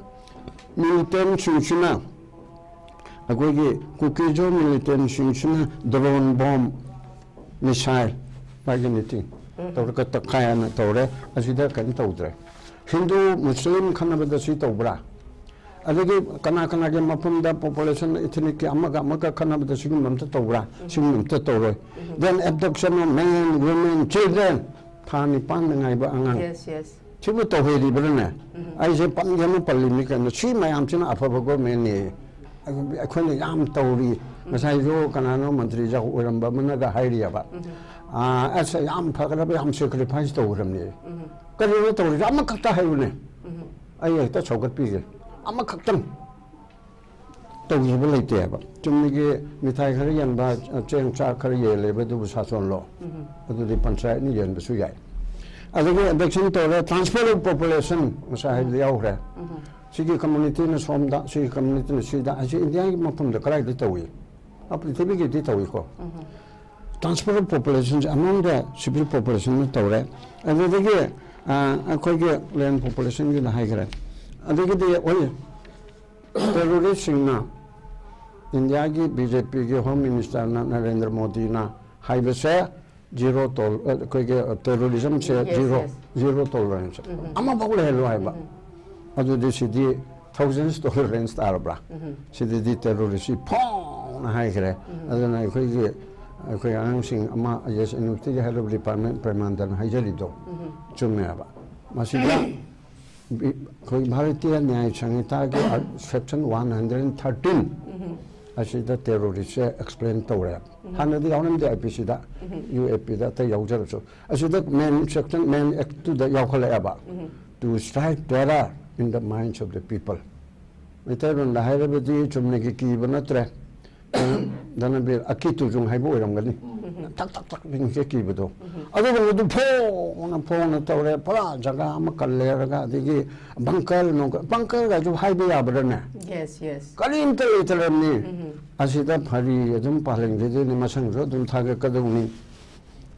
ꯃꯤꯂꯤꯇꯦꯟꯁꯤꯡꯁꯤꯅ, ꯑꯩꯈꯣꯏꯒꯤ ꯀꯨꯀꯤꯖꯣ ꯃꯤꯂꯤꯇꯦꯟꯁꯤꯡꯁꯤꯅ ꯗ꯭ꯔꯣꯟ ꯕꯣꯝ, ꯃꯤꯁꯥꯏꯜ ꯄꯥꯏꯒꯅꯤꯇꯤ ꯇꯧꯔꯒ ꯇꯛꯈꯥꯏꯅ ꯇꯧꯔꯦ꯫ ꯑꯁꯤꯗ ꯀꯔꯤꯝ ꯇꯧꯗ꯭ꯔꯦ꯫ ꯍꯤꯟꯗꯨ ꯃꯨꯁꯂꯤꯝ ꯈꯠꯅꯕꯗ ꯁꯤ ꯇꯧꯕ꯭ꯔꯥ? ꯑꯗꯒꯤ ꯀꯅꯥ ꯀꯅꯥꯒꯤ ꯃꯐꯝꯗ ꯄꯣꯄꯨꯂꯦꯁꯟ ꯏꯊꯅꯤꯛꯀꯤ ꯑꯃꯒ ꯑꯃꯒ ꯈꯠꯅꯕꯗ ꯁꯤꯒꯨꯝꯕ ꯑꯝꯇ ꯇꯧꯕ꯭ꯔꯥ? ꯁꯤꯒꯨꯝꯕ ꯑꯝꯇ ꯇꯧꯔꯣꯏ꯫ Then abduction of men, women, children, ꯊꯥ ꯅꯤꯄꯥꯟꯗ ꯉꯥꯏꯕ ꯑꯉꯥꯡ꯫ Yes, yes. ꯁꯤꯕꯨ ꯇꯧꯍꯩꯔꯤꯕ꯭ꯔꯥꯅꯦ? ꯑꯩꯁꯦ ꯄꯟꯒꯦꯅ ꯄꯜꯂꯤꯅꯤ ꯀꯩꯅꯣ꯫ ꯁꯤ ꯃꯌꯥꯝꯁꯤꯅ ꯑꯐꯕ ꯒꯣꯔꯃꯦꯟꯅꯤ꯫ ꯑꯩꯈꯣꯏꯅ ꯌꯥꯝ ꯇꯧꯔꯤ꯫ ꯉꯁꯥꯏꯁꯨ ꯀꯅꯥꯅꯣ ꯃꯟꯇ꯭ꯔꯤꯁꯨ ꯑꯣꯏꯔꯝꯕ ꯑꯃꯅꯒ ꯍꯥꯏꯔꯤꯑꯕ, "ꯑꯥ, ꯑꯁ, ꯌꯥꯝ ꯐꯒꯗꯕ, ꯌꯥꯝ ꯁꯦꯀ꯭ꯔꯤꯐꯥꯏꯁ ꯇꯧꯈ꯭ꯔꯕꯅꯤ"꯫ ꯀꯔꯤꯅꯣ ꯇꯧꯔꯤꯁꯦ? ꯑꯃꯈꯛꯇ ꯍꯥꯏꯌꯨꯅꯦ, ꯑꯩ ꯍꯦꯛꯇ ꯁꯧꯒꯠꯄꯤꯒꯦ꯫ ꯑꯃꯈꯛꯇꯪ ꯇꯧꯈꯤꯕ ꯂꯩꯇꯦ ꯍꯥꯏꯕ꯫ ꯆꯨꯝꯅꯒꯤ ꯃꯤꯊꯥꯏ ꯈꯔ ꯌꯦꯟꯕ, ꯆꯦꯡ ꯆꯥꯛ ꯈꯔ ꯌꯦꯜꯂꯦꯕ, ꯑꯗꯨꯕꯨ ꯁꯥꯁꯣꯟꯂꯣ? ꯑꯗꯨꯗꯤ ꯄꯟꯆꯥꯌꯠꯅ ꯌꯦꯟꯕꯁꯨ ꯌꯥꯏ꯫ ꯑꯗꯒꯤ ꯑꯦꯕꯗꯛꯁꯟ ꯇꯧꯔꯦ, ꯇ꯭ꯔꯥꯟꯁꯐꯔ ꯑꯣꯐ ꯄꯣꯄꯨꯂꯦꯁꯟ ꯉꯁꯥꯏ ꯍꯥꯏꯕꯗ ꯌꯥꯎꯈ꯭ꯔꯦ꯫ ꯁꯤꯒꯤ ꯀꯝꯃꯨꯅꯤꯇꯤꯅ ꯁꯣꯝꯗ, ꯁꯤꯒꯤ ꯀꯝꯃꯨꯅꯤꯇꯤꯅ ꯁꯤꯗ, ꯑꯁꯤ ꯏꯟꯗꯤꯌꯥꯒꯤ ꯃꯐꯝꯗ ꯀꯗꯥꯏꯗ ꯇꯧꯏ? ꯑ, ꯄ꯭ꯔꯤꯊꯤꯕꯤꯒꯤꯗꯤ ꯇꯧꯏꯀꯣ꯫ ꯇ꯭ꯔꯥꯟꯁꯐꯔ ꯑꯣꯐ ꯄꯣꯄꯨꯂꯦꯁꯟꯁꯦ ꯑꯃꯔꯣꯝꯗ ꯁꯤꯚꯤꯜ ꯄꯣꯄꯨꯂꯦꯁꯟꯅ ꯇꯧꯔꯦ꯫ ꯑꯗꯨꯗꯒꯤ, ꯑ, ꯑꯩꯈꯣꯏꯒꯤ ꯂꯦꯟ ꯄꯣꯄꯨꯂꯦꯁꯟꯒꯤꯗ ꯍꯥꯏꯈ꯭ꯔꯦ꯫ ꯑꯗꯒꯤꯗꯤ ꯑꯣꯏ ꯇꯦꯔꯣꯔꯤꯁꯁꯤꯡꯅ ꯏꯟꯗꯤꯌꯥꯒꯤ ꯕꯤ ꯖꯦ ꯄꯤꯒꯤ ꯍꯣꯝ ꯃꯤꯅꯤꯁꯇꯔꯅ ꯅꯔꯦꯟꯗ꯭ꯔ ꯃꯣꯗꯤꯅ ꯍꯥꯏꯕꯁꯦ ꯖꯤꯔꯣ ꯇꯣꯜ-, ꯑꯩꯈꯣꯏꯒꯤ ꯇꯦꯔꯣꯔꯤꯖꯝꯁꯦ Yes, zero, yes. Zero tolerance ꯑꯃꯐꯥꯎ ꯂꯩꯍꯜꯂꯣ ꯍꯥꯏꯕ꯫ ꯑꯗꯨꯗꯤ ꯁꯤꯗꯤ ꯊꯥꯎꯖꯟꯁ ꯇꯣꯂꯔꯦꯟꯁ ꯇꯥꯔꯕ꯭ꯔꯥ? ꯁꯤꯗꯗꯤ ꯇꯦꯔꯣꯔꯤꯁꯁꯤ ꯐꯣꯡꯅ ꯍꯥꯏꯈ꯭ꯔꯦ꯫ ꯑꯗꯨꯅ ꯑꯩꯈꯣꯏꯒꯤ, ꯑꯩꯈꯣꯏ ꯑꯉꯥꯡꯁꯤꯡ ꯑꯃ ꯑꯥꯏ ꯑꯦꯁ ꯌꯨꯅꯤꯚꯔꯁꯤꯇꯤꯒꯤ ꯍꯦꯗ ꯑꯣꯐ ꯗꯤꯄꯥꯔꯠꯃꯦꯟ ꯄ꯭ꯔꯦꯃꯥꯅꯟꯗꯅ ꯍꯥꯏꯖꯔꯤꯗꯣ ꯆꯨꯝꯃꯦꯕ꯫ ꯃꯁꯤꯗ ꯕꯤ-, ꯑꯩꯈꯣꯏ Bharatiya ꯅ꯭ꯌꯥꯌ ꯁꯪꯍꯤꯇꯥꯒꯤ section one hundred thirteen ꯑꯁꯤꯗ ꯇꯦꯔꯣꯔꯤꯁꯁꯦ ꯑꯦꯛꯁꯄ꯭ꯂꯦꯟ ꯇꯧꯔꯦ꯫ ꯍꯥꯟꯅꯗꯤ ꯌꯥꯎꯔꯝꯗꯦ ꯑꯥꯏ ꯄꯤ ꯁꯤꯗ, ꯌꯨ ꯑꯦ ꯄꯤꯗ ꯑꯇꯩ ꯌꯥꯎꯖꯔꯁꯨ꯫ ꯑꯁꯤꯗ ꯃꯦꯟ ꯁꯦꯛꯁꯟ, ꯃꯦꯟ ꯑꯦꯛꯇꯨꯗ ꯌꯥꯎꯈꯠꯂꯛꯑꯦꯕ꯫ To strike terror in the minds of the people. ꯃꯩꯇꯩꯂꯣꯟꯗ ꯍꯥꯏꯔꯕꯗꯤ ꯆꯨꯝꯅꯒꯤ ꯀꯤꯕ ꯅꯠꯇ꯭ꯔꯦ꯫ ꯙꯅꯕꯤꯔ ꯑꯀꯤ ꯇꯨꯖꯨꯡ ꯍꯥꯏꯕ ꯑꯣꯏꯔꯝꯒꯅꯤ꯫ ꯊꯛ ꯊꯛ ꯊꯛ ꯅꯤꯡꯁꯦ ꯀꯤꯕꯗꯣ꯫ ꯑꯗꯨꯒꯨꯝꯕꯗꯨ ꯐꯣꯡꯅ ꯐꯣꯡꯅ ꯇꯧꯔꯦ꯫ ꯄꯨꯔꯥ ꯖꯒꯥ ꯑꯃ ꯀꯜꯂꯦꯔꯒ, ꯑꯗꯒꯤ ꯕꯪꯀꯔ ꯅꯨꯡꯀꯔ, ꯕꯪꯀꯔꯒꯁꯨ ꯍꯥꯏꯕ ꯌꯥꯕ꯭ꯔꯥꯅꯦ? Yes, yes. ꯀꯔꯤꯝꯇ ꯂꯩꯇ꯭ꯔꯕꯅꯤ꯫ ꯑꯁꯤꯗ ꯐꯔꯤ ꯑꯗꯨꯝ ꯄꯥꯜꯍꯟꯈꯤꯗꯣꯏꯅꯤ, ꯃꯁꯪꯁꯨ ꯑꯗꯨꯝ ꯊꯥꯒꯠꯀꯗꯧꯅꯤ꯫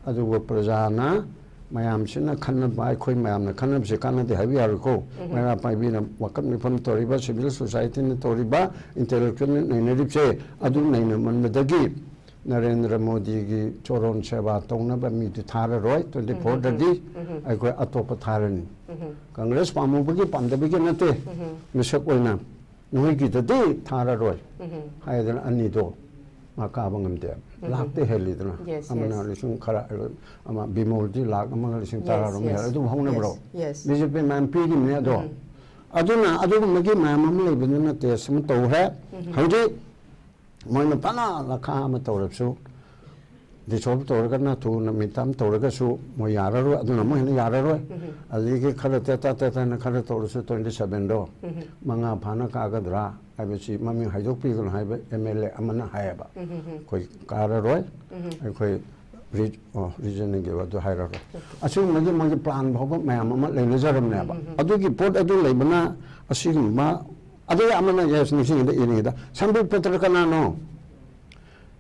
ꯑꯗꯨꯒ ꯄ꯭ꯔꯖꯥꯅ, ꯃꯌꯥꯝꯁꯤꯅ ꯈꯟꯅꯕ, ꯑꯩꯈꯣꯏ ꯃꯌꯥꯝꯅ ꯈꯟꯅꯕꯁꯦ ꯀꯥꯟꯅꯗꯦ ꯍꯥꯏꯕ ꯌꯥꯔꯣꯏꯀꯣ꯫ ꯃꯩꯔꯥ ꯄꯥꯏꯕꯤꯅ ꯋꯥꯀꯠ ꯃꯤꯐꯝ ꯇꯧꯔꯤꯕ, ꯁꯤꯚꯤꯜ ꯁꯣꯁꯥꯏꯇꯤꯅ ꯇꯧꯔꯤꯕ, ꯏꯟꯇꯦꯂꯦꯛꯆꯨꯋꯦꯜꯅ ꯅꯩꯅꯔꯤꯕꯁꯦ, ꯑꯗꯨ ꯅꯩꯅꯃꯟꯕꯗꯒꯤ ꯅꯔꯦꯟꯗ꯭ꯔ ꯃꯣꯗꯤꯒꯤ ꯆꯣꯔꯣꯟ ꯁꯦꯕꯥ ꯇꯧꯅꯕ ꯃꯤꯗꯨ ꯊꯥꯔꯔꯣꯏ꯫ ꯇ꯭ꯋꯦꯟꯇꯤ ꯐꯣꯔꯗꯗꯤ ꯑꯩꯈꯣꯏ ꯑꯇꯣꯞꯄ ꯊꯥꯔꯅꯤ꯫ ꯀꯪꯒ꯭ꯔꯦꯁ ꯄꯥꯝꯃꯨꯕꯒꯤ ꯄꯥꯝꯗꯕꯒꯤ ꯅꯠꯇꯦ, ꯃꯤꯁꯛ ꯑꯣꯏꯅ ꯅꯣꯏꯒꯤꯗꯗꯤ ꯊꯥꯔꯔꯣꯏ ꯍꯥꯏꯗꯅ ꯑꯅꯤꯗꯣ ꯃꯥ ꯀꯥꯕ ꯉꯝꯗꯦ꯫ ꯂꯥꯛꯇ ꯍꯦꯜꯂꯤꯗꯅ꯫ Yes, ꯑꯃꯅ yes. ꯂꯤꯁꯤꯡ ꯈꯔ, ꯑꯃ ꯕꯤꯃꯣꯜꯗꯤ ꯂꯥꯛ ꯑꯃꯒ ꯂꯤꯁꯤꯡ ꯇꯔꯥꯔꯣꯝ Yes, ꯍꯦꯜꯂꯦ꯫ yes. ꯑꯗꯨꯕꯨ ꯍꯧꯅꯕ꯭ꯔꯣ? Yes, yes. ꯕꯤ ꯖꯦ ꯄꯤ ꯃꯌꯥꯝ ꯄꯤꯔꯤꯕꯅꯦ ꯑꯗꯣ꯫ ꯑꯗꯨꯅ ꯑꯗꯨꯒꯨꯝꯕꯒꯤ ꯃꯌꯥꯝ ꯑꯃ ꯂꯩꯕꯗꯨꯅ ꯇꯦꯁ ꯑꯃ ꯇꯧꯈ꯭ꯔꯦ꯫ ꯍꯧꯖꯤꯛ ꯃꯣꯏꯅ ꯐꯅ ꯂꯈꯥ ꯑꯃ ꯇꯧꯔꯕꯁꯨ, ꯗꯤꯁꯣꯜꯕ ꯇꯧꯔꯒꯅ ꯊꯨꯅ ꯃꯤꯇꯥꯝ ꯇꯧꯔꯒꯁꯨ ꯃꯣꯏ ꯌꯥꯔꯔꯣꯏ꯫ ꯑꯗꯨꯅ ꯃꯣꯏ ꯍꯦꯟꯅ ꯌꯥꯔꯔꯣꯏ꯫ ꯑꯗꯒꯤ ꯈꯔ ꯇꯦꯇꯥ ꯇꯦꯇꯥꯅ ꯈꯔ ꯇꯧꯔꯁꯨ ꯇ꯭ꯋꯦꯟꯇꯤ ꯁꯚꯦꯟꯗꯣ ꯃꯉꯥ ꯐꯥꯅ ꯀꯥꯒꯗ꯭ꯔꯥ ꯍꯥꯏꯕꯁꯤ ꯃꯃꯤꯡ ꯍꯥꯏꯗꯣꯛꯄꯤꯒꯅꯨ ꯍꯥꯏꯕ ꯑꯦꯝ ꯑꯦꯜ ꯑꯦ ꯑꯃꯅ ꯍꯥꯏꯌꯦꯕ꯫ ꯑꯩꯈꯣꯏ ꯀꯥꯔꯔꯣꯏ, ꯑꯩꯈꯣꯏ ꯔꯤ-, ꯑꯣ, ꯔꯤꯖꯅꯤꯡꯒꯤ ꯑꯗꯨ ꯍꯥꯏꯔꯔꯣꯏ꯫ ꯑꯁꯤꯒꯨꯝꯕꯒꯤ ꯃꯣꯏꯒꯤ ꯄ꯭ꯂꯥꯟ ꯐꯥꯎꯕ ꯃꯌꯥꯝ ꯑꯃ ꯂꯩꯅꯖꯔꯝꯅꯦꯕ꯫ ꯑꯗꯨꯒꯤ ꯄꯣꯠ ꯑꯗꯨ ꯂꯩꯕꯅ ꯑꯁꯤꯒꯨꯝꯕ, ꯑꯗꯩ ꯑꯃꯅ, ꯌꯦꯁ, ꯅꯤꯡꯁꯤꯡꯉꯤꯗ, ꯏꯔꯤꯉꯩꯗ, ꯁꯝꯕꯤꯠ ꯄꯇ꯭ꯔ ꯀꯅꯥꯅꯣ?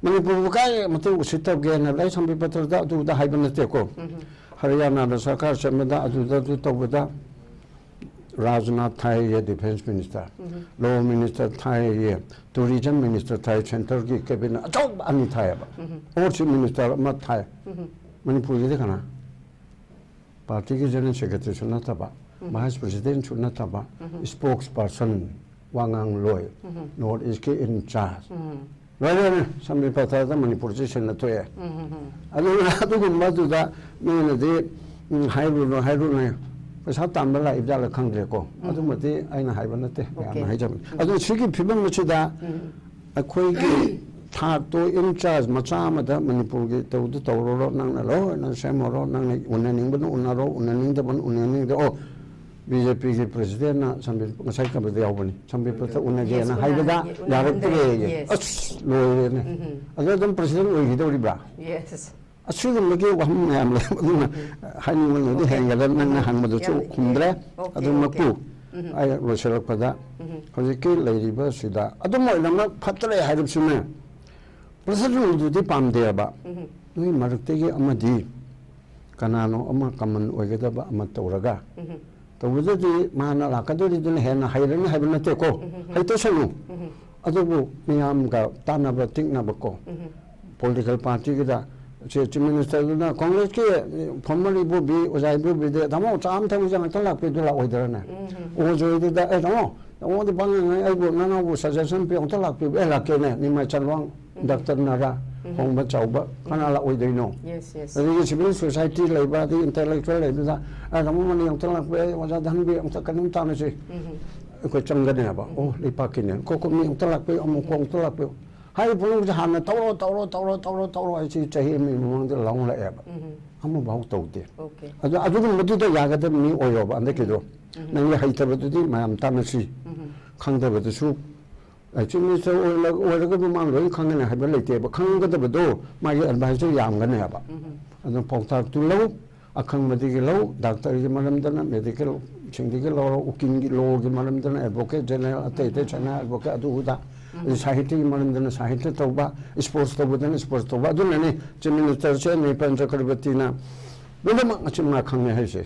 ꯃꯅꯤꯄꯨꯔꯕꯨ ꯀꯥꯏ ꯃꯇꯤꯛ ꯎꯁꯤꯠꯇꯕꯒꯦꯅ ꯂꯩ꯫ ꯁꯝꯕꯤꯠ ꯄꯇ꯭ꯔꯗ ꯑꯗꯨꯗ ꯍꯥꯏꯕ ꯅꯠꯇꯦꯀꯣ꯫ ꯍꯔꯤꯌꯥꯅꯥꯗ ꯁꯔꯀꯥꯔ ꯁꯦꯝꯕꯗ, ꯑꯗꯨꯗ ꯑꯗꯨ ꯇꯧꯕꯗ, ꯔꯥꯖꯅꯥꯊ ꯊꯥꯏꯌꯦ ꯗꯤꯐꯦꯟꯁ ꯃꯤꯅꯤꯁꯇꯔ, ꯂꯣ ꯃꯤꯅꯤꯁꯇꯔ ꯊꯥꯏꯌꯦ, ꯇꯨꯔꯤꯖꯝ ꯃꯤꯅꯤꯁꯇꯔ ꯊꯥꯏ, ꯁꯦꯟꯇꯔꯒꯤ ꯀꯦꯕꯤꯅꯦꯠ ꯑꯆꯧꯕ ꯑꯅꯤ ꯊꯥꯏꯌꯦꯕ꯫ ꯑꯣꯔ ꯆꯤꯐ ꯃꯤꯅꯤꯁꯇꯔ ꯑꯃ ꯊꯥꯏ꯫ ꯃꯅꯤꯄꯨꯔꯒꯤꯗꯤ ꯀꯅꯥ? ꯄꯥꯔꯇꯤꯒꯤ ꯖꯦꯅꯔꯦꯜ ꯁꯦꯀ꯭ꯔꯦꯇꯔꯤꯁꯨ ꯅꯠꯇꯕ, ꯚꯥꯏꯁ ꯄ꯭ꯔꯁꯤꯗꯦꯟꯁꯨ ꯅꯠꯇꯕ, ꯁ꯭ꯄꯣꯛꯁ ꯄꯥꯔꯁꯟ, ꯋꯥ ꯉꯥꯡꯂꯣꯏ, ꯅꯣꯔꯠ ꯏꯁꯀꯤ ꯏꯟ ꯆꯥꯔꯖ꯫ ꯂꯣꯏꯔꯦꯅꯦ, ꯁꯝꯕꯤꯠ ꯄꯇ꯭ꯔꯗ ꯃꯅꯤꯄꯨꯔꯁꯤ ꯁꯤꯟꯅ ꯊꯣꯛꯑꯦ꯫ ꯑꯗꯨꯅ ꯑꯗꯨꯒꯨꯝꯕꯗꯨꯗ ꯃꯤꯅꯗꯤ, ꯎꯝ, ꯍꯥꯏꯔꯨꯅꯨ, ꯍꯥꯏꯔꯨꯅꯨ, ꯄꯩꯁꯥ ꯇꯥꯟꯕ ꯂꯥꯛꯏꯕ ꯖꯥꯠꯂ ꯈꯪꯗ꯭ꯔꯦꯀꯣ꯫ ꯑꯗꯨꯃꯗꯤ ꯑꯩꯅ ꯍꯥꯏꯕ ꯅꯠꯇꯦ, ꯃꯌꯥꯝꯅ Okay. ꯍꯥꯏꯖꯕꯅꯤ꯫ ꯑꯗꯨ ꯁꯤꯒꯤ ꯐꯤꯕꯝ ꯑꯁꯤꯗ ꯑꯩꯈꯣꯏꯒꯤ ꯊꯥꯛꯇꯣ in charge ꯃꯆꯥ ꯑꯃꯗ ꯃꯅꯤꯄꯨꯔꯒꯤ ꯇꯧꯗꯨ ꯇꯧꯔꯨꯔꯣ, ꯅꯪꯅ ꯂꯣꯏꯅ ꯁꯦꯝꯃꯨꯔꯣ, ꯅꯪꯅ ꯎꯅꯅꯤꯡꯕꯅ ꯎꯅꯔꯣ, ꯎꯅꯅꯤꯡꯗꯕꯅ ꯎꯅꯅꯤꯡꯗꯦ꯫ ꯑꯣ, ꯕꯤ ꯖꯦ ꯄꯤꯒꯤ ꯄ꯭ꯔꯦꯁꯤꯗꯦꯟꯅ ꯁꯝꯕꯤꯠ ꯉꯁꯥꯏ ꯀꯕꯗ ꯌꯥꯎꯕꯅꯤ, ꯁꯝꯕꯤꯠꯄꯇ ꯎꯅꯒꯦꯅ ꯍꯥꯏꯕꯗ ꯌꯥꯔꯛꯇ꯭ꯔꯦ꯫ ꯑꯁ, ꯂꯣꯏꯔꯦꯅꯦ꯫ ꯑꯗꯨ ꯑꯗꯨꯝ ꯄ꯭ꯔꯦꯁꯤꯗꯦꯟ ꯑꯣꯏꯈꯤꯗꯧꯔꯤꯕ꯭ꯔꯥ? ꯑꯁꯤꯒꯨꯝꯕꯒꯤ ꯋꯥꯐꯝ ꯃꯌꯥꯝ ꯂꯩ, ꯑꯗꯨꯅ ꯍꯥꯏꯅꯤꯡꯕꯅꯗꯤ ꯍꯦꯟꯒꯗꯕ, ꯅꯪꯅ ꯍꯪꯕꯗꯨꯁꯨ ꯈꯨꯝꯗ꯭ꯔꯦ꯫ ꯑꯗꯨꯃꯛꯄꯨ ꯑꯩ ꯂꯣꯏꯁꯤꯜꯂꯛꯄꯗ ꯍꯧꯖꯤꯛꯀꯤ ꯂꯩꯔꯤꯕꯁꯤꯗ ꯑꯗꯨꯝ ꯑꯣꯏꯅꯃꯛ ꯐꯠꯇ꯭ꯔꯦ ꯍꯥꯏꯔꯕꯁꯨꯅꯦ, ꯄ꯭ꯔꯁꯤꯗꯦꯟꯗꯨꯗꯤ ꯄꯥꯝꯗꯦꯕ꯫ ꯅꯣꯏ ꯃꯔꯛꯇꯒꯤ ꯑꯃꯗꯤ ꯀꯅꯥꯅꯣ ꯑꯃ ꯀꯃꯟ ꯑꯣꯏꯒꯗꯕ ꯑꯃ ꯇꯧꯔꯒ ꯇꯧꯕꯗꯗꯤ ꯃꯥꯅ ꯂꯥꯛꯀꯗꯧꯔꯤꯗꯨꯅ ꯍꯦꯟꯅ ꯍꯩꯔꯅꯤ ꯍꯥꯏꯕ ꯅꯠꯇꯦꯀꯣ, ꯍꯩꯇꯁꯅꯨ꯫ ꯑꯗꯨꯕꯨ ꯃꯤꯌꯥꯝꯒ ꯇꯥꯟꯅꯕ ꯇꯤꯛꯅꯕꯀꯣ, ꯄꯣꯂꯤꯇꯤꯀꯦꯜ ꯄꯥꯔꯇꯤꯒꯤꯗ ꯆꯤꯐ ꯃꯤꯅꯤꯁꯇꯔꯗꯨꯅ ꯀꯣꯡꯒ꯭ꯔꯦꯁꯀꯤ ꯐꯣꯔꯃꯔ ꯏꯕꯣꯕꯤ, ꯑꯣꯖꯥ ꯏꯕꯣꯕꯤꯗ, "ꯇꯥꯃꯣ, ꯆꯥ ꯑꯃ ꯊꯛꯎꯁꯦ, ꯉꯥꯛꯇꯪ ꯂꯥꯛꯄꯤꯌꯨ"ꯗꯨ ꯂꯥꯛꯑꯣꯏꯗ꯭ꯔꯅꯦ? ꯑꯣ ꯖꯣꯏꯗꯨꯗ, "ꯑꯦ ꯇꯥꯃꯣ, ꯇꯥꯃꯣꯗꯤ ꯄꯥꯡꯉꯉꯥꯏ, ꯑꯩꯕꯨ ꯅꯅꯥꯎꯕꯨ ꯁꯖꯦꯁꯟ ꯄꯤꯌꯨ, ꯑꯝꯇ ꯂꯥꯛꯄꯤꯌꯨ"꯫ "ꯑꯦ ꯂꯥꯛꯀꯦꯅꯦ, ꯅꯤꯃꯥꯏ ꯆꯟꯋꯥꯡ ꯗꯥꯛꯇꯔꯅꯔ ꯍꯣꯡꯕ ꯆꯥꯎꯕ ꯀꯅꯥ ꯂꯥꯛꯑꯣꯏꯗꯣꯏꯅꯣ?" ꯑꯗꯒꯤ ꯁꯤꯚꯤꯜ ꯁꯣꯁꯥꯏꯇꯤ ꯂꯩꯕ, ꯑꯗꯒꯤ ꯏꯟꯇꯦꯂꯦꯛꯆꯨꯋꯦꯜ ꯂꯩꯕꯗ, "ꯑꯦ ꯇꯥꯃꯣ, ꯃꯅꯤ ꯑꯝꯇ ꯂꯥꯛꯄꯤꯌꯨ, ꯑꯩ ꯑꯣꯖꯥ ꯙꯟꯕꯤ ꯑꯝꯇ ꯀꯩꯅꯣꯝ ꯇꯥꯟꯅꯁꯤ"꯫ ꯑꯩꯈꯣꯏ ꯆꯪꯒꯅꯦꯕ꯫ "ꯑꯣ, ꯂꯩꯄꯥꯛꯀꯤꯅꯦ꯫ ꯀꯣ, ꯀꯣ, ꯃꯤ ꯑꯝꯇ ꯂꯥꯛꯄꯤꯌꯨ, ꯑꯃꯨꯛ ꯀꯣ, ꯑꯝꯇ ꯂꯥꯛꯄꯤꯌꯨ"꯫ ꯍꯥꯏꯔꯤꯕ ꯄꯨꯝꯅꯃꯛꯁꯦ ꯍꯥꯟꯅ ꯇꯧꯔꯣ, ꯇꯧꯔꯣ, ꯇꯧꯔꯣ, ꯇꯧꯔꯣ, ꯇꯧꯔꯣ ꯍꯥꯏꯁꯤ ꯆꯍꯤ ꯑꯃꯒꯤ ꯃꯃꯥꯡꯗ ꯂꯥꯎꯅꯔꯛꯑꯦꯕ꯫ ꯑꯃꯐꯥꯎ ꯇꯧꯗꯦ꯫ ꯑꯗꯣ ꯑꯗꯨꯒꯨꯝꯕꯗꯨꯗ ꯌꯥꯒꯗꯕ ꯃꯤ ꯑꯣꯏꯌꯣꯕ ꯍꯟꯗꯛꯀꯤꯗꯣ꯫ ꯅꯪꯒꯤ ꯍꯩꯇꯕꯗꯨꯗꯤ ꯃꯌꯥꯝ ꯇꯥꯟꯅꯁꯤ꯫ ꯈꯪꯗꯕꯗꯨꯁꯨ, ꯑꯦ, ꯆꯤꯐ ꯃꯤꯅꯤꯁꯇꯔ ꯑꯣꯏꯔ-, ꯑꯣꯏꯔꯒꯕꯨ ꯃꯥꯅ ꯂꯣꯏꯅ ꯈꯪꯒꯅꯤ ꯍꯥꯏꯕ ꯂꯩꯇꯦꯕ꯫ ꯈꯪꯒꯗꯕꯗꯣ ꯃꯥꯒꯤ ꯑꯦꯗꯚꯥꯏꯖꯔ ꯌꯥꯝꯒꯅꯦꯕ꯫ ꯑꯗꯨꯅ ꯄꯥꯎꯇꯥꯛꯇꯨ ꯂꯧ, ꯑꯈꯪꯕꯗꯒꯤ ꯂꯧ, ꯗꯥꯛꯇꯔꯒꯤ ꯃꯔꯝꯗꯅ, ꯃꯦꯗꯤꯀꯦꯜꯁꯤꯡꯗꯒꯤ ꯂꯧꯔꯣ, ꯎꯀꯤꯜꯒꯤ, ꯂꯣꯒꯤ ꯃꯔꯝꯗꯅ ꯑꯦꯗꯚꯣꯀꯦꯠ ꯖꯦꯅꯔꯦꯜ, ꯑꯇꯩ ꯑꯇꯩ ꯁꯅꯥ ꯑꯦꯗꯚꯣꯀꯦꯠ, ꯑꯗꯨ ꯑꯗꯥ, ꯑꯗꯩ ꯁꯥꯍꯤꯇ꯭ꯌꯒꯤ ꯃꯔꯝꯗꯅ ꯁꯥꯍꯤꯇ꯭ꯌ ꯇꯧꯕ, ꯁ꯭ꯄꯣꯔꯠꯁ ꯇꯧꯕꯗꯅ ꯁ꯭ꯄꯣꯔꯠꯁ ꯇꯧꯕ꯫ ꯑꯗꯨꯅꯅꯦ ꯆꯤꯐ ꯃꯤꯅꯤꯁꯇꯔꯁꯦ ꯅ꯭ꯌꯨꯄꯦꯟ ꯆꯀ꯭ꯔꯕꯔꯇꯤꯅ ꯂꯣꯏꯅꯃꯛ ꯃꯆꯤꯟ ꯃꯅꯥ ꯈꯪꯉꯦ ꯍꯥꯏꯁꯦ꯫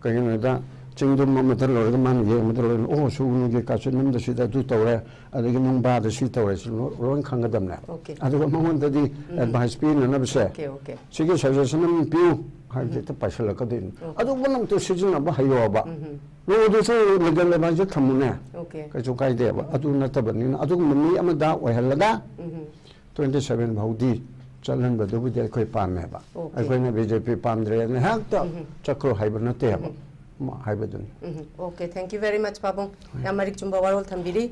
ꯀꯩꯒꯤꯅꯣꯗ ꯆꯤꯡꯗꯨꯝ ꯑꯃꯗ ꯂꯣꯏꯔꯒ ꯃꯥꯅ ꯌꯦꯡꯕꯗ ꯂꯣꯏꯅ, "ꯑꯣ, ꯁꯨꯒꯅꯨꯒꯤ ꯀꯥꯆꯤꯟ ꯑꯃꯗ ꯁꯤꯗ ꯑꯗꯨ ꯇꯧꯔꯦ, ꯑꯗꯒꯤ ꯅꯨꯡꯕꯥꯗ ꯁꯤ ꯇꯧꯔꯦ", ꯁꯤ ꯂꯣ-, ꯂꯣꯏ ꯈꯪꯒꯗꯕꯅꯦ꯫ ꯑꯣꯀꯦ꯫ ꯑꯗꯨꯒ ꯃꯉꯣꯟꯗꯗꯤ ꯑꯦꯗꯚꯥꯏꯁ ꯄꯤꯅꯅꯕꯁꯦ, ꯑꯣꯀꯦ, ꯑꯣꯀꯦ꯫ "ꯁꯤꯒꯤ ꯁꯖꯦꯁꯟ ꯑꯃ ꯄꯤꯌꯨ" ꯍꯥꯏꯕꯗꯤ ꯍꯦꯛꯇ ꯄꯥꯏꯁꯤꯜꯂꯛꯀꯗꯣꯏꯅꯤ꯫ ꯑꯗꯨ ꯄꯨꯝꯅꯃꯛꯇꯣ ꯁꯤꯖꯤꯟꯅꯕ ꯍꯩꯌꯣꯕ꯫ ꯂꯣꯗꯨꯁꯨ ꯂꯤꯒꯦꯜ ꯑꯦꯗꯚꯥꯏꯁꯇ ꯊꯝꯃꯨꯅꯦ꯫ ꯑꯣꯀꯦ꯫ ꯀꯩꯁꯨ ꯀꯥꯏꯗꯦꯕ꯫ ꯑꯗꯨ ꯅꯠꯇꯕꯅꯤꯅ ꯑꯗꯨꯒꯨꯝꯕ ꯃꯤ ꯑꯃꯗ ꯑꯣꯏꯍꯜꯂꯒ ꯇ꯭ꯋꯦꯟꯇꯤ ꯁꯚꯦꯟ ꯐꯥꯎꯗꯤ ꯆꯠꯍꯟꯕꯗꯨꯕꯨꯗꯤ ꯑꯩꯈꯣꯏ ꯄꯥꯝꯃꯦꯕ꯫ ꯑꯣꯀꯦ꯫ ꯑꯩꯈꯣꯏꯅ ꯕꯤ ꯖꯦ ꯄꯤ ꯄꯥꯝꯗ꯭ꯔꯦꯅ ꯍꯦꯛꯇ ꯆꯠꯈ꯭ꯔꯣ ꯍꯥꯏꯕ ꯅꯠꯇꯦꯕ꯫ ꯃ-, ꯍꯥꯏꯕꯗꯨꯅꯤ꯫ ꯎꯝ, okay, thank you very much, ꯄꯥꯕꯨꯡ꯫ ꯌꯥꯝ ꯃꯔꯤꯛ ꯆꯨꯝꯕ ꯋꯥꯔꯣꯜ ꯊꯝꯕꯤꯔꯤ꯫